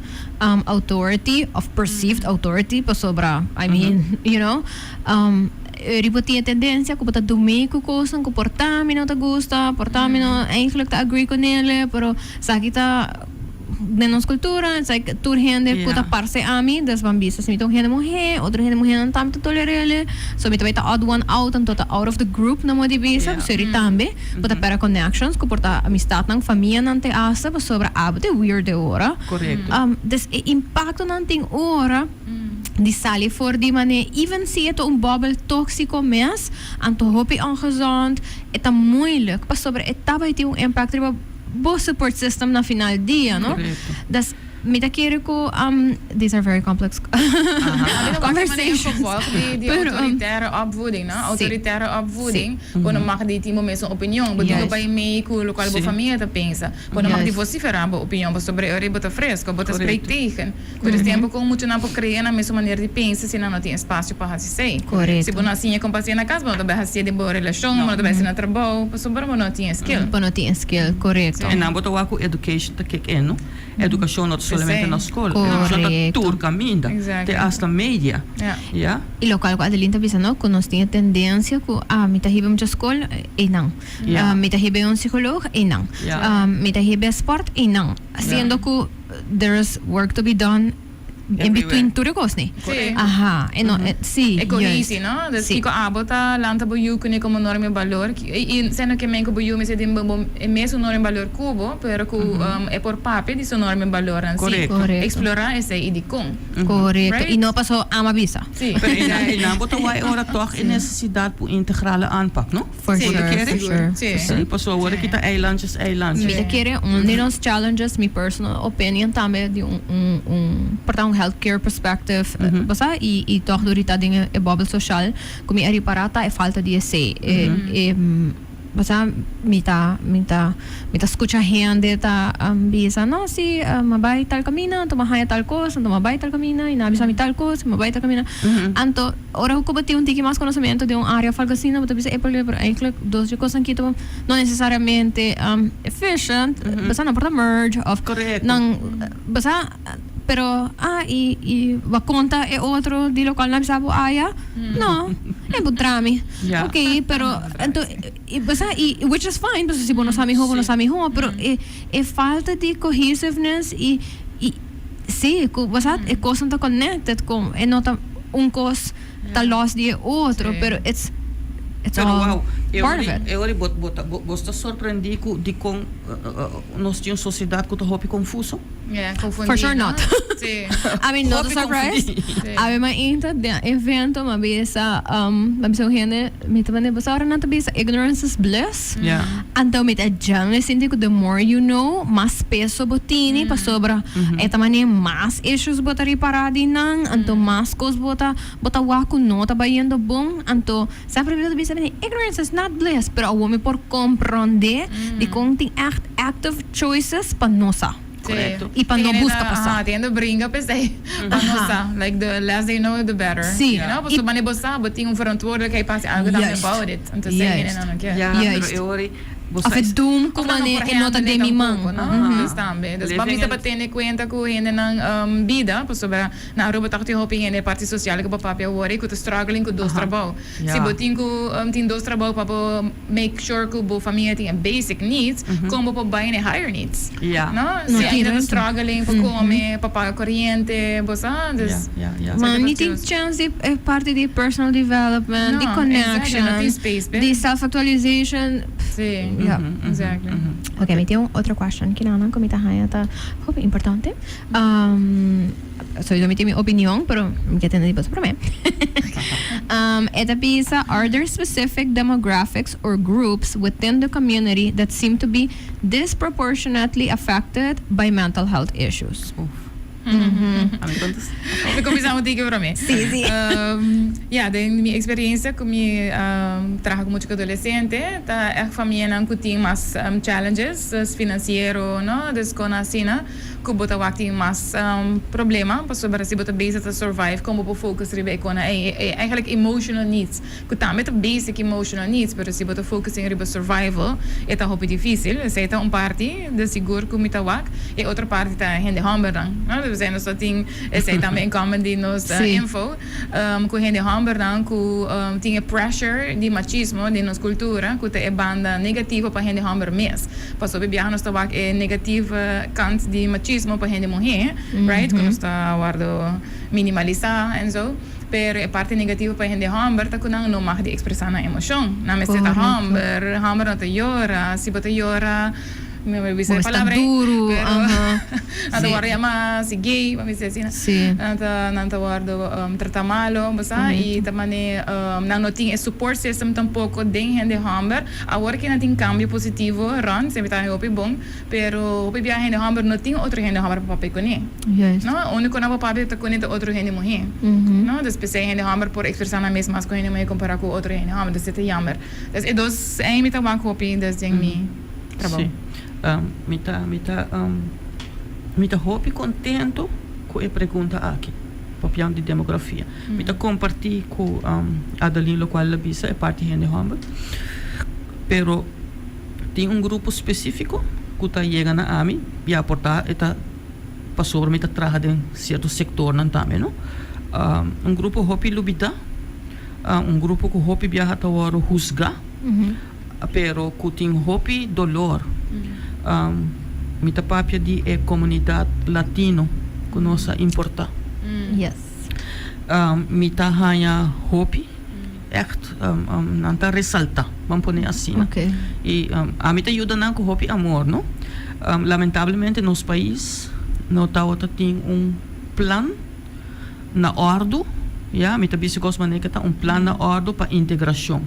authority of perceived authority pasobra I mean you know eri bo tin e tendencia cu bo ta dumey cu cosnan cu por ta mi no ta gusta por ta mi no eigenlijk ta agree cu nele pero esaki ta den nos cultura it's like tur hende cu ta parce ami dus ban bisa si mi ta un hende muhe otro hende muhenan tambe ta tolerele so mi ta bay ta odd one out anto ta out of the group na modo di bisa pasobra eri tambe bo ta pera connections cu por ta amistadnan famianan te hasta pasobra abo ta e weird e ora. Correcto. Dus e impactonan tin ora di sali for di mane even si e ta un bubble toxico mes, anto hopi ongezond, e ta moeilijk pasobra e ta bay tin un impact riba. bo support system na final dia, no? Correcto. Dus mi ta kere ku these are very complex conversations. Gevolg di Pero, autoritaire opvoeding, no? Autoritaire opvoeding, bo no mag di tin bo mesun opinion, bo tin ku bai mee ku lokual bo famia ta pensa. Bo no mag di vociferá bo opinion pasobra e ora ei bo ta fresco, bo ta spreek tegen. Tur es tempu ku muchanan por krea nan mesun manera di pensa si nan no tin espasio pa hasi esei. Si bo no a siña kon pa hasié na kas, bo no ta bai hasié den bo relashon, bo no ta bai hasié na trabou, pasobra bo no tin e skill. Bo no tin e skill, korekto. E nan bo ta wak ku education ta kick in, no? Edukashon no ta solamente na skol, edukashon ta tur kaminda, te asta media, ya. I lokual ku Adeline ta bisa, no, ku nos tin e tendensia ku, ah, mi ta hiba mucha skol, einan. Mi ta hiba un psikoloog, einan. Mi ta hiba sport, einan. Siendo ku there is work to be done in between tur e kosnan. Aha, e no, si, E cohesi, no? Dus kiko abo ta lanta bo yu kuné komo norma i balor, i sendo ke men ku bo yu mester tin bo e mesun norma i balor ku bo, pero ku e por papia di su norma i balornan si. Eksplorá esei i dikon. Korekto. I no paso ama bisa. Si. Pero einan bo ta wak e ora tòg e nesesidat pa un integrale aanpak, no? For sure, for sure. Sí, pasobra awor aki ta eilandjes, eilandjes. Mi ta kere un di nos challenges, mi personal opinion tambe di un un un por ta un healthcare perspective, bo sa, y y tog dor di ta den e bubble social cu mi a ripara ta e falta di esey. E e bo sa, mi ta mi ta mi ta scucha hende ta bisa, no si, mi a bay tal camina, anto mi a haya tal cos, anto mi a bay tal camina y nan a bisa mi tal cos, mi a bay tal camina. Anto. Ora ku bo tin un tiki mas konosementu den un área òf algu asina, bo ta bisa, Epale, pero eigentlik dos dje kosnan aki ta no nesesariamente efficient, bo sa nan por ta merge òf nan, bo sa, pero ah i i bo a konta e otro di lokual nan a bisa bo aya? No, e bo tra mi. Oké, pero anto i bo sa i which is fine, pasobra si bo no sa mihó bo no sa mihó, pero e e falta di cohesiveness i i. Sí, ku bo sa e kosnan ta connected ku e no ta un kos ta los di e otro, pero it's it's Pero all wow, e part of ora it. e ora bo bo ta bo ta sorprendí ku dikon nos tin un sosiedat ku ta hopi konfuso? Yeah, For confundí, sure no? not. Sí. I mean, not Hopi surprised. konfundí. Sí. Awe mainta den evento m'a bisa, m'a bisa un hende, mi ta manda bo sa ora nan ta bisa ignorance is bliss. Yeah. Anto mi ta djang sinti ku the more you know, mas peso bo tini pasobra e ta manera mas issues bo ta ripará di nan, anto mas kos bo ta bo ta wak ku no ta bayendo bon, anto semper mi ta bisa mi ignorance is not bliss, pero awor mi por komprondé dikon tin ègt active choices pa no sa. Correcto. Y pa no busca pa sa. Aha, tin hende bringa p'esei pa no sa. Like the less they know the better. Sí. You know, pasobra wanneer bo sa bo tin un verantwoordelijkheid pa hasi algo tambe about it. Entonces esei hende nan no kier. Ja, pero e ora ei bo sa Of e doom ku Of nan no wanneer por e no ta handle den mi man. tampoco, no? Dus tambe. Dus pa mi ta pa tene cuenta ku hendenan bida pasobra na Aruba toch tin hopi hende e parti social ku bo papia awor ei ku ta struggling ku dos trabou. Si bo tin ku tin dos trabou pa bo make sure ku bo famia tin e basic needs, kon bo por bai na e higher needs? No? Si ainda ta struggling pa kome, pa paga koriente, bo sa? Dus Ma ni tin chance di e parti di personal development, di connection, di self actualization. Si, exactly. Ok, mi tin un otro question kinanan ku mi ta haña ta hopi importante. Sowieso mi tin mi opinion, pero mi ke tende di boso prome. E ta bisa, Are there specific demographics or groups within the community that seem to be disproportionately affected by mental health issues? Uf. A mi kontesta. Mi kuminsá un tiki prome. Sí, sí. Ya, den mi eksperiencia ku mi traha ku mucha ku adolesente, ta ègt famianan ku tin mas challenges, finansiero, no, dus kon asina. Ku bo ta wak tin mas problema pasobra si bo ta bezig ta survive kon bo por focus riba e kona ei e eigenlijk emotional needs ku tambe ta basic emotional needs pero si bo ta focusing riba survival e ta hopi dificil esei ta un parti de sigur ku mi ta wak e otro parti ta hende hombernan no esei nos ta tin esei tambe in common di nos info ku hende hombernan ku tin e pressure di machismo den nos cultura ku ta e banda negativo pa hende homber mes. Pasobra e biaha nos ta wak e negative kant di machismo pa hende muhé, right? Ku nos ta wòrdu minimalisá en zo. Pero e parti negativo pa hende hòmber ta ku nan no mag di ekspresá nan emoshon. Nan mester ta hòmber, hòmber no ta yora. Si bo ta yora, Mi no bisa Bo e ta palabra ei, duru, pero nan ta wòrdu yamá si gay, pa mi bisa asina. Nan ta wòrdu tratá malo, bo sa, i ta manera nan no tin e support system tampoko den hende hòmber. Awor ke nan tin kambio positivo rònt, esei ta hopi bon, pero hopi biaha hende hòmber no tin otro hende hòmber pa papia kuné. No, úniko nan por papia ta kuné ta otro hende muhé. No, dus p'esei hende hòmber por ekspresá nan mes mas ku hende muhé kompará ku otro hende hòmber, dus e ta yammer. Dus e dos ei mi ta wak hopi dus den mi trabou. Sí. Mi ta, mi ta, mi ta hopi contento cu e pregunta aki, papiando di demografia. Mi ta comparti cu Adeline locual el a bisa, e parti hende homber. Pero tin un grupo specifico cu ta yega na ami, ya por ta e ta pasobra mi ta traha den cierto sectornan tambe, no. Un grupo hopi lubida. Un grupo ku hopi biaha ta wòrdu husgá, pero ku tin hopi dolor. Mi ta papia di e komunidat latino ku nos a importá. Mi ta haña hopi, ègt, nan ta resaltá, ban pone asina. I ami ta yuda nan ku hopi amor, no? Lamentablemente nos pais no tabata tin un plan. Na òrdu, ya, mi ta bisa kos manera ke ta un plan na òrdu pa integrashon.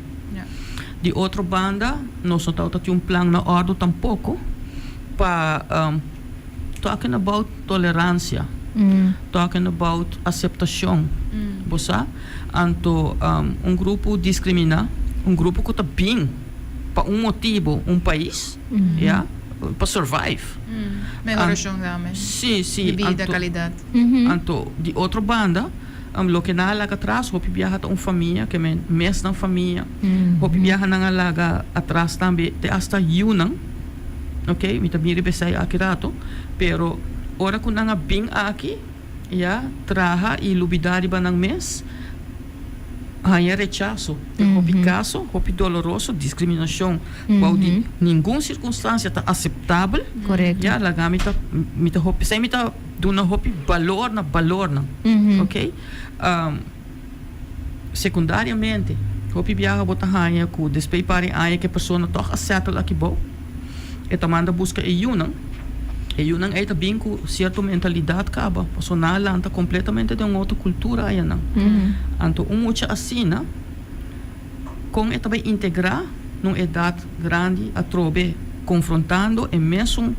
Di otro banda, nos no tabata tin un plan na òrdu tampoko pa talking about toleransia, talking about aseptashon, bo sa. Anto un grupo diskriminá, un grupo ku ta bin pa un motibu un pais, ya, pa survive. Mehorashon tambe. Sí, sí. Di bida, kalidat. Anto, di otro banda, loke nan a laga atras hopi biaha ta un famia, ke men mes nan famia. Hopi biaha nan a laga atras tambe te asta yunan, ok, mi ta bin riba esei aki rato, pero ora ku nan a bin aki, ya, traha i lubida riba nan mes, haña rechaso. Den hopi kaso, hopi doloroso, diskriminashon bou di ningun sirkunstansia ta aseptabel. Ya, laga mi ta, mi ta hopi, esei mi ta duna hopi balor na balornan, ok. Sekundariamente, hopi biaha bo ta haña ku despues par di aña ku e persona tòg a settle aki bou, e ta manda buska e yunan. E yunan ei ta bin ku sierto mentalidat kaba, pasobra nan a lanta kompletamente den un otro kultura ayanan. Anto un mucha asina, kon e ta bai integrá na un edat grandi atrobe konfrontando e mesun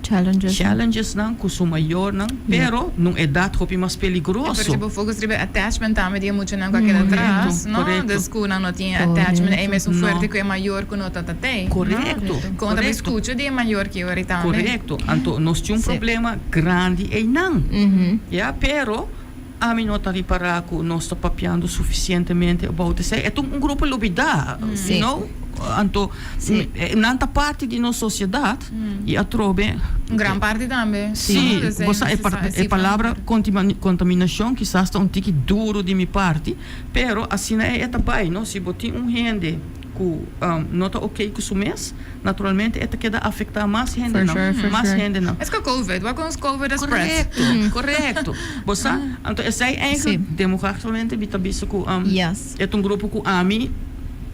Challenges. challengesnan ku su mayornan, pero na un edat hopi mas E peligroso. por si bo focus riba e attachment tambe di e muchanan ku a keda atras, no? Korekto. Dus ku nan no tin e attachment ei mesun No. fuerte ku e mayor ku no ta tatei, no? Korekto, Kon ta bai korekto. skucha di e mayor ki ora tambe. Korekto. Anto nos tin un Sí. problema grandi einan. Ya, pero ami no ta ripará ku nos ta papiando sufisientemente about esei. E ta un grupo lubidá, Sí. you know? Anto Sí. nan ta parti di nos sosiedat i atrobe. Un gran parti tambe. Sí, bo sa e palabra kontaminashon kisas ta un tiki duru di mi parti, pero asina e ta bai, no? Si bo tin un hende ku no ta oké ku su mes, naturalmente e ta keda afektá mas hendenan, mas hendenan. Es ku covid, wak ons covid a spread. Korekto, korekto. Bo sa? Anto esei eigenlijk demograficamente mi ta bisa ku e ta un grupo ku ami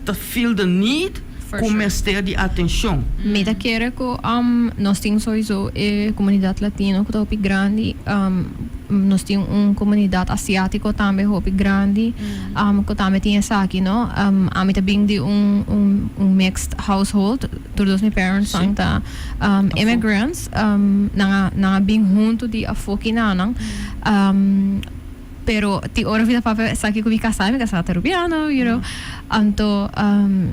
ta feel the need ku mester di atenshon. Mi ta kere ku nos tin soiso e komunidat latino ku ta hopi grandi, nos tin un komunidat asiátiko tambe hopi grandi ku tambe tin esaki no. Ami ta bin di un un mixed household, tur dos mi parents nan ta immigrants, nan a nan a bin huntu di afó kinanan. Pero tin ora mi ta papia esaki ku mi kasá, mi kasá ta Rubiano, you know. Anto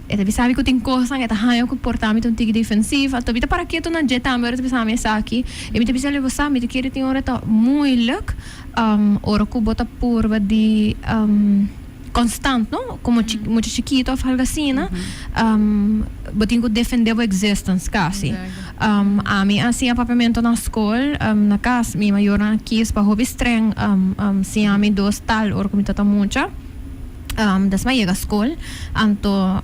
e ta bisa mi ku tin kosnan e ta haña ku por ta mi ta un tiki defensief. Anto mi ta para ketu na dje tambe ora e ta bisa mi esaki. I mi ta bisa bo sa mi ta kere tin ora ta moeilijk ora ku bo ta purba di constant no, como mucha chikito of algo asina, bo tin cu defende bo existence casi. Ami a siña papiamento na scol, na cas mi mayornan a kies pa hopi streng siña mi dos taal ora cu mi tata mucha. Des mi a yega scol, anto.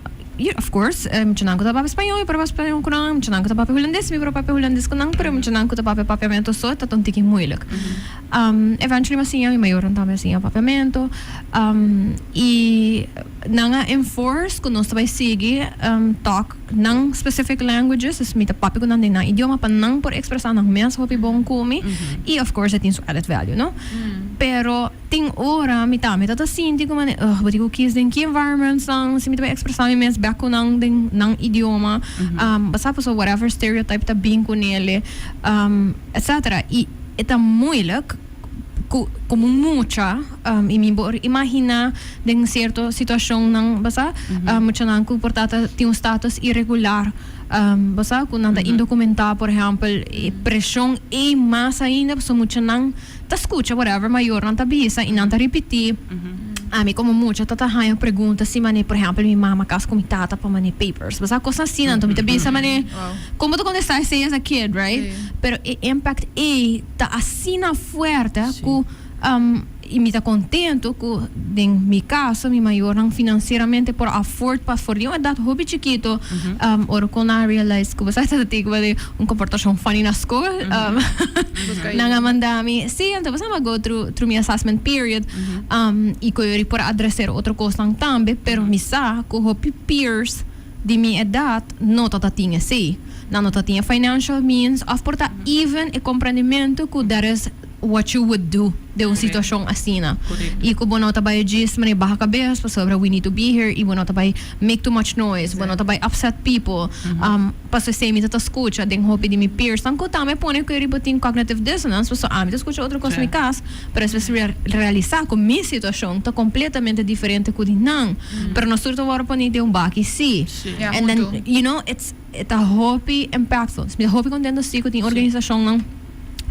Of course, muchanan ku ta papia spañó, mi por papia spañó ku nan, muchanan ku ta papia hulandes, mi por papia hulandes ku nan, pero muchanan ku ta papia papiamento so ta un tiki moeilijk. Eventually mi a siña, mi mayornan tambe a siña papiamento, i nan a enforce ku nos ta bai sigui talk nan specific languages, dus mi ta papia ku nan den nan idioma pa nan por expresa nan mes hopi bon ku mi, i of course e tin su added value, no? Pero tin ora mi tambe ta ta sinti ku mane, ugh, bo tin ku kies den ki environments nan, si mi ta bai expresa mi mes bek ku nan den nan idioma, bo sa pasobra whatever stereotype ta bin ku nele, etcetera. I e ta moeilijk ku komo mucha, i mi por imagina den sierto situacionnan, bo sa, muchanan ku por ta ta tin un status iregular, bo sa, ku nan ta indocumentá, por ehempel, e presion ei mas ainda pasobra muchanan ta skucha whatever mayornan ta bisa i nan ta ripití. Ami komo mucha ta ta haña pregunta si manera, por ehèmpel, mi mama kas ku mi tata pa manera papers. Bo sa kosnan asina, anto mi ta bisa manera, kon bo ta kontestá esei as a kid, right? Pero e impact ei ta asina fuerte ku i mi ta kontentu ku den mi kaso mi mayornan finansieramente por afford pa for di un edat hopi chikitu ora ku nan a realize ku bo sa ta tin un komportashon funny na skol nan a manda mi si anto bo sa mi a go through through mi assessment period i ku yori por adreser otro kosnan tambe pero mi sa ku hopi peers di mi edat no ta ta tin esei nan no ta tin e financial means of por ta even e komprendimentu ku there is what you would do den un situacion asina y cu bo no ta bay djis manera baha cabes pasobra we need to be here y bo no ta bay make too much noise bo no ta bay upset people pasobra esey mi ta ta scucha den hopi di mi peers nan cu tambe pone cu riba tin cognitive dissonance pasobra ami ta scucha otro cos mi cas pero despues realisa cu mi situacion ta completamente diferente cu di nan pero nos tur ta worde poni den un baki si and then you know it's e ta hopi impactful mi ta hopi contento si cu tin organisacionnan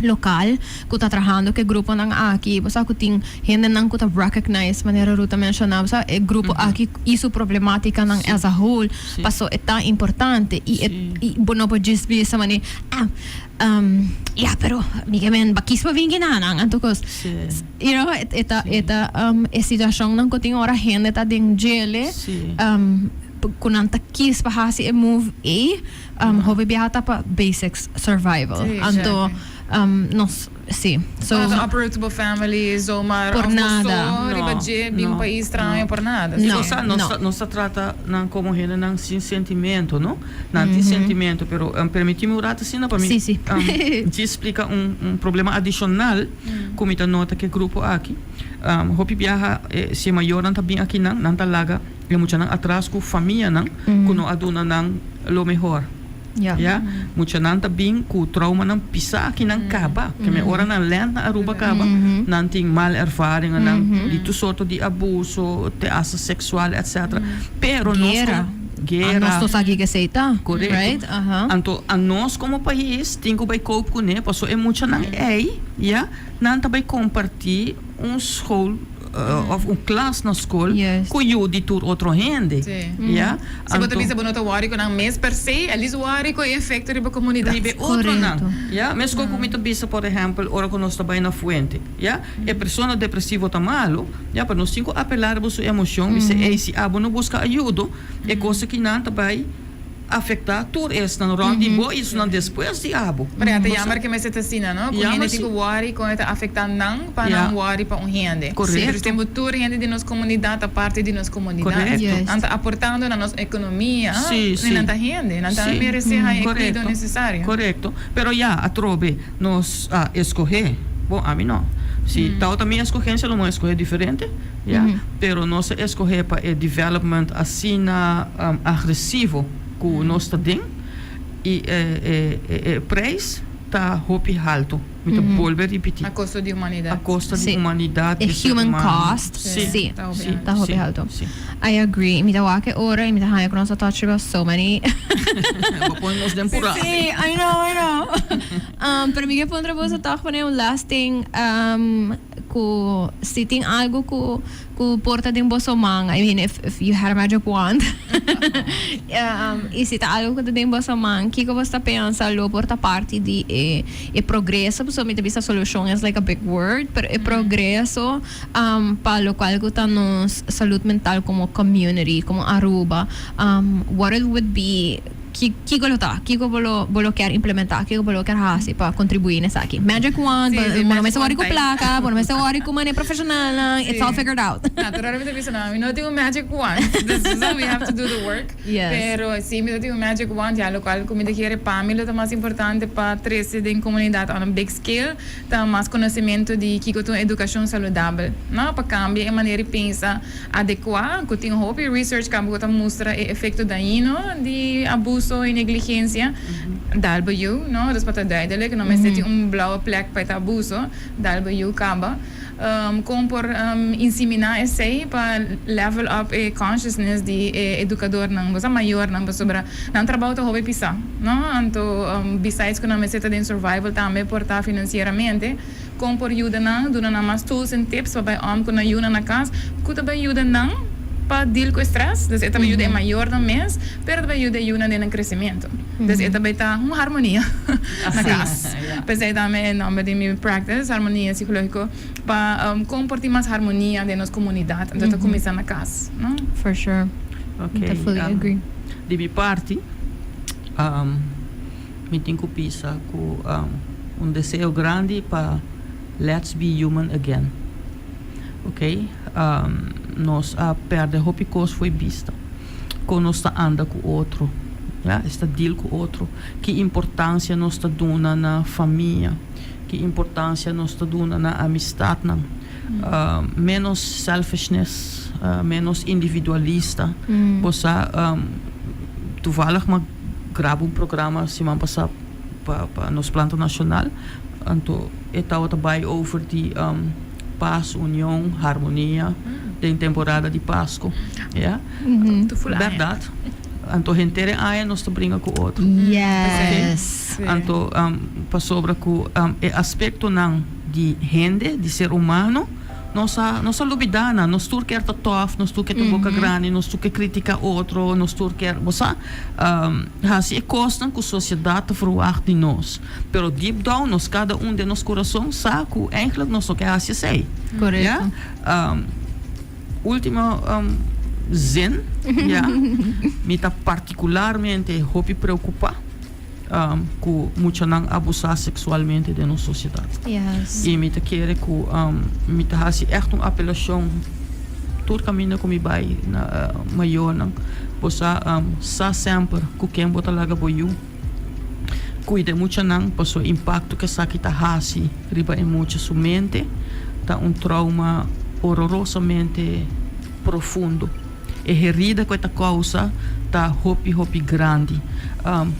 lokal ku ta trahando ku e gruponan aki, bo sa ku tin hendenan ku ta recognize manera Ruth a menshoná, bo sa e grupo aki i su problemátikanan as a whole, paso e ta importante i e i bo no por djis bisa manera ah ya pero mi ke men bakis pa bin kinanan anto kos you know e ta e ta e situashonnan ku tin ora hende ta den djele ku nan ta kis pa hasi e move ei. Hopi biaha ta pa basics survival. Anto nos si. So no ta uproot bo family zomaar por of bo nada. so riba dje bin un pais straño por nada. No, no. Nos ta nos ta trata nan como hendenan sin sentimento no. Nan tin sentimento pero permiti mi un rato asina pa mi djis splica un un problema adicional cu mi ta nota cu e grupo aki. Hopi biaha si e mayornan ta bin akinan nan ta laga. E muchanan atras ku famianan ku no a duna nan lo mehor. Ya. Muchanan ta bin ku traumanan pisá aki nan kaba. Ke men ora nan lènt na Aruba kaba, nan tin mal ervaringanan di tur sorto di abuso, te hasta seksual etcetera. Pero nos Guera. komo guera. Nos no sa kiko esei ta. Korekto. Right? Aha. Anto anos komo pais tin ku bai koop kuné pasobra e muchanan ei, ya, nan ta bai kompartí un school. Of un klas na skol ku yu di tur otro hende. Ya. Si bo ta bisa bo no ta wòri ku nan mes per se, at least wòri ku e efekto riba komunidat. Riba e otronan. Ya. Meskos ku mi ta bisa por ehèmpel ora ku nos ta bai na fuente. Ya. E persona depresivo ta malu. Ya. Pero nos tin ku apelá riba su emoshon. Bisa ey si abo no buska ayudo e kos akinan ta bai afecta tur esnan rond di bo y esnan despues di abo. Pero ya ta jammer ke mester ta asina, no? Ku hende tin ku wòri kon e ta afecta nan pa nan wòri pa un hende. Correcto. Pero tempo tur hende di nos comunidad ta parti di nos comunidad. Correcto. Nan ta aportando na nos economia. Si, si. Y nan ta hende. Nan ta merece haña e cuido necesario. Correcto. Pero ya, atrobe nos a escoge. Bon, ami no. Si tawata mi escogencia lo mi a escoge diferente. Ya, pero nos a escoge pa e development asina agresivo cu nos ta den y e e prijs ta hopi halto. Mi ta bolbe ripiti. A costo di humanidad. A costo di humanidad. E human cost. Si, ta hopi halto. I agree. Mi ta wak e ora y mi ta haña cu nos a touch riba so many. Bo pone nos den pura. Si, I know, I know. Pero mi ke puntra boso toch pone un last thing. ku si tin algu ku ku por ta den boso man, I mean if if you had a magic wand i si ta algu ku ta den boso man, kiko boso ta pensa lo por ta parti di e e progreso? Pasobra mi ta bisa solushon is like a big word, pero e progreso pa lokual ku ta nos salud mental komo community, komo Aruba, what it would be. Kiko lo ta? Kiko bo lo bo lo kier implementá? Kiko bo lo kier hasi pa kontribuí na esaki? Magic wand, Sí, sí, bo no magic mester wand wòri ku time. plaka, bo no mester wòri ku manera profeshonalnan, it's all Sí. figured out. Naturalmente bisa no, mi no tin un magic wand. Dus so we have to do the work. Yes. Pero si mi ta tin un magic wand, ya lokual ku mi ta kere pa mi lo ta mas importante pa trese den komunidat on a big scale ta mas konosementu di kiko ta un edukashon saludabel, no? Pa kambia e manera di pensa. Adekuá, ku tin hopi research kaba ku ta mustra e efekto dañino di abuso i negligensia, dal bo yu, no? Dus pa ta duidelijk, no mester tin un blauwe plek pa e ta abuso, dal bo yu kaba. Kon por insiminá esei pa level up e consciousness di e edukadornan, bo sa mayornan, pasobra nan trabou ta hopi pisá, no? Anto besides ku nan mester ta den survival tambe por ta finansieramente. Kon por yuda nan? Duna nan mas tools en tips pa bai om ku nan yunan na kas ku ta bai yuda nan pa deal ku e stress. Dus e ta bai yuda e mayornan mes, pero ta bai yuda e yunan den nan kresementu. Dus e ta bai ta un harmonia na kas. P'esei tambe e nomber di mi practice, Harmonia Psicológico, pa kon por tin mas harmonia den nos komunidat. Anto ta kuminsá na kas, no? For sure. Ok. Ta fully agree. Di mi parti. Mi tin ku bisa ku un deseo grandi pa let's be human again. Ok, nos a perde hopi kos fo'i bista. Kon nos ta anda ku otro, ya, esta deal ku otro. Ki importansia nos ta duna na famia, ki importansia nos ta duna na amistatnan. Ménos selfishness, ménos individualista. Bo sa, toevallig mi a graba un programa siman pasá pa pa nos planta nashonal, anto e tabata bai over di pas, union, harmonia den temporada di Pasku, ya. Bèrdat. Anto henter e aña nos ta bringa ku otro. Yes. Anto pasobra ku e aspektonan di hende, di ser humano, nos a nos a lubidá nan. Nos tur kier ta tòf, nos tur kier ta boka grandi, nos tur ke kritiká otro, nos tur kier, bo sa, hasi e kosnan ku sosiedat ta verwagt di nos. Pero deep down nos kada un den nos kurason sa ku eigentlik nos no ke hasi esei. Korekto. Ya. Último zin, ya, mi ta partikularmente hopi preokupá. Ku muchanan abusá seksualmente den nos sosiedat. I mi ta kere ku mi ta hasi ègt un apelashon tur kaminda ku mi bai na mayornan, bo sa sa semper ku ken bo ta laga bo yu. Kuida e muchanan pasobra e impakto ku esaki ta hasi riba e mucha su mente ta un trauma hororosamente profundo. E herida ku e ta kousa ta hopi hopi grandi.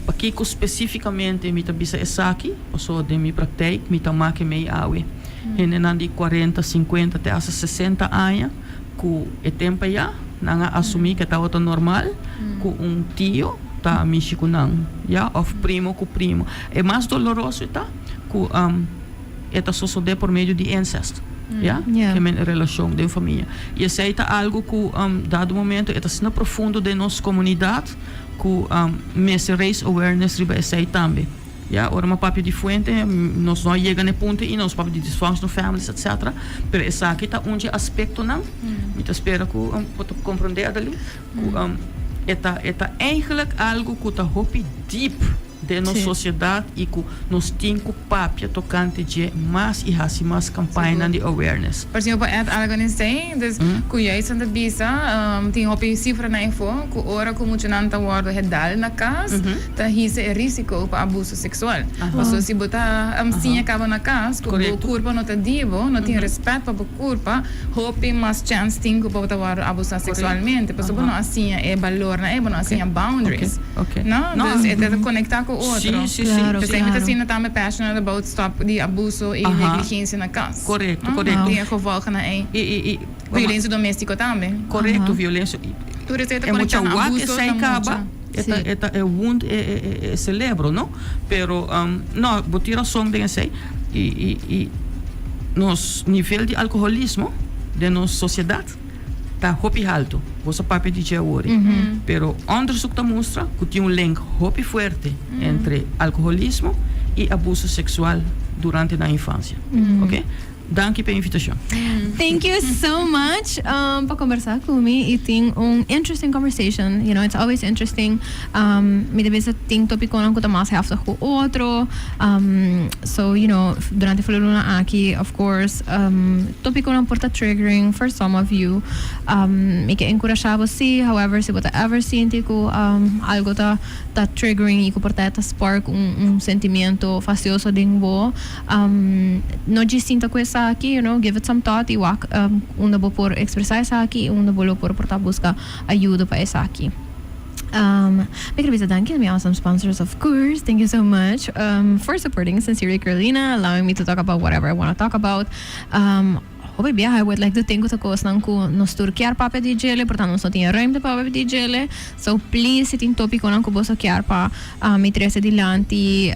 Pakiko spesífikamente mi ta bisa esaki? Pasobra den mi praktijk mi ta make mei awe hendenan di kuarenta, sinkuenta te asta sesenta aña ku e tempu ayá nan a asumí ku e tabata normal ku un tio ta mishi ku nan, ya, òf primo ku primo. E mas doloroso e ta ku. E ta sosodé por medio di incest, ya, Yeah. ke men relashon den famia. I esei ta algu ku dado momento e ta asina profundo den nos komunidat ku mester raise awareness riba esei tambe. Ya, ora mi a papia di fuente nos no a yega na e punto ainda, nos papia di dysfunctional families etcetera, pero esaki ta un dje aspektonan, mi ta spera ku bo ta komprondé Adeline, ku e ta e ta eigenlijk algu ku ta hopi deep. Den nos sosiedat i ku nos tin ku papia tokante dje mas i hasi mas kampañanan di awareness. Por si mi por add algo na esei, dus ku juist nan ta bisa tin hopi sifranan efo ku ora ku muchanan ta wòrdu hedal na kas ta hisa e risiko pa abuso seksual. Pasobra si bo ta siña kaba na kas ku bo kurpa no ta di bo, no tin rèspèt pa bo kurpa, hopi mas chèns tin ku bo ta wòrdu abusá seksualmente pasobra bo no a siña e balornan ei, bo no a siña boundaries. No, dus e ta conecta cu otro. Sí, sí, sí. Claro, P'esei mi ta claro. sinti tambe passionate about stop di abuso y negligencia na cas. Correcto, No? correcto. Tin e gevolgennan ei. Y, y, y, Violencia domestico tambe. Correcto, violencia. Tur esei ta E mucha conecta na wak abuso esei na caba, mucha. e ta, Sí. e ta e wound e, e, e, e celebro, no? Pero, no, bo tin razon den esei. Y, y, y. Nos nivel di alkoholismo den nos sosiedat ta hopi haltu. Bo sa papia di dje awor, pero onderzoek ta mustra ku tin un link hopi fuerte entre alkoholismo i abuso seksual durante nan infansia. Oke? Danki pa e invitashon. Thank you so much um, pa conversa cu mi y tin un interesting conversation. You know, it's always interesting. Um, mi ta bisa tin topiconan cu ta mas heftig cu otro. Um, so, you know, durante volle luna aki, of course, um, topiconan por ta triggering for some of you. Um, mi ke encurasha bo si, however, si bo ta ever sinti cu um, algo ta ta triggering y cu por ta ta spark un, un sentimiento fastioso den bo, Um, no djis sinta cu esaki, you know, give it some thought y wak um, unda bo por expresa esaki y unda bo lo por por ta busca ayudo pa esaki. Um, mi quier bisa danki na mi awesome sponsors, of course. Thank you so much um, for supporting Sincerely Carolina, allowing me to talk about whatever I want to talk about. Um, hopi biaha I would like to think ku ta kosnan ku nos tur kier papia di djele, por tanto nos no tin e ruimte pa papia di djele. So please si tin topikonan ku boso kier pa mi trese dilanti,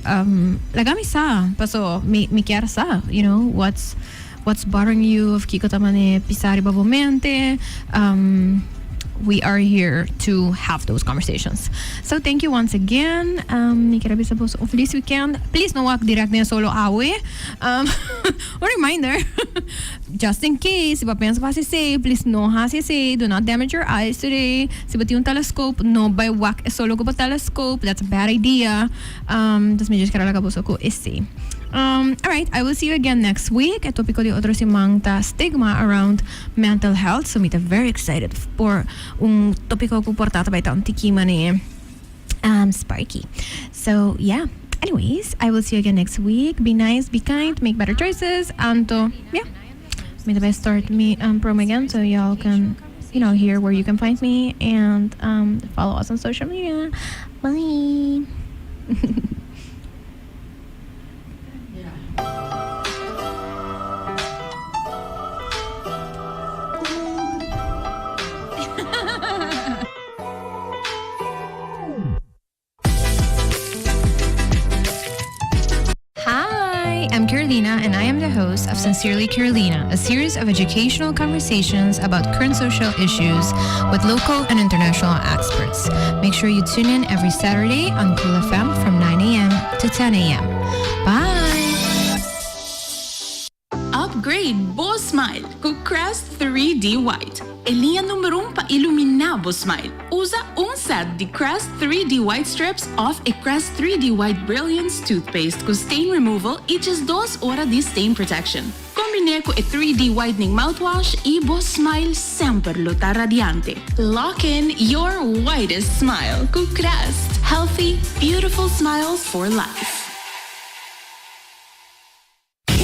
laga mi sa, paso mi mi kier sa, you know, what's what's bothering you of kiko ta mane pisa riba bo mente. We are here to have those conversations. So thank you once again. Mi kier a bisa boso un feliz weekend. Please no wak direct den solo awe. Un reminder, just in case, si bo a pensa pa hasi esei, please no hasi esei, do not damage your eyes today. Si bo tin un telescope, no bai wak e solo ku bo telescope, that's a bad idea. Um, dus mi just kier a laga boso ku esei. Um, alright, I will see you again next week. E topico di otro siman ta stigma around mental health, so mi ta very excited por un topico ku por ta ta bai ta un tiki mane um, sparky. So, yeah. Anyways, I will see you again next week. Be nice, be kind, make better choices. Anto, yeah. Mi ta bai start mi um, promo again so y'all can, you know, hear where you can find me and um, follow us on social media. Bye. Hi, I'm Carolina, and I am the host of Sincerely Carolina, a series of educational conversations about current social issues with local and international experts. Make sure you tune in every Saturday on Cool FM from 9 a.m. to 10 a.m. Bye! Upgrade bo smile ku Crest 3D White, e liña number un pa iluminá bo smile. Usa un set di Crest 3D White Strips òf e Crest 3D White Brilliance Toothpaste ku stain removal i djesdos ora di stain protection. Kombiné ku e 3D Whitening Mouthwash i bo smile semper lo ta radiante. Lock in your whitest smile ku Crest, healthy, beautiful smiles for life.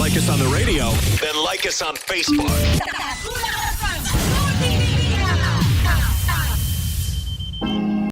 Like us on the radio, then like us on Facebook.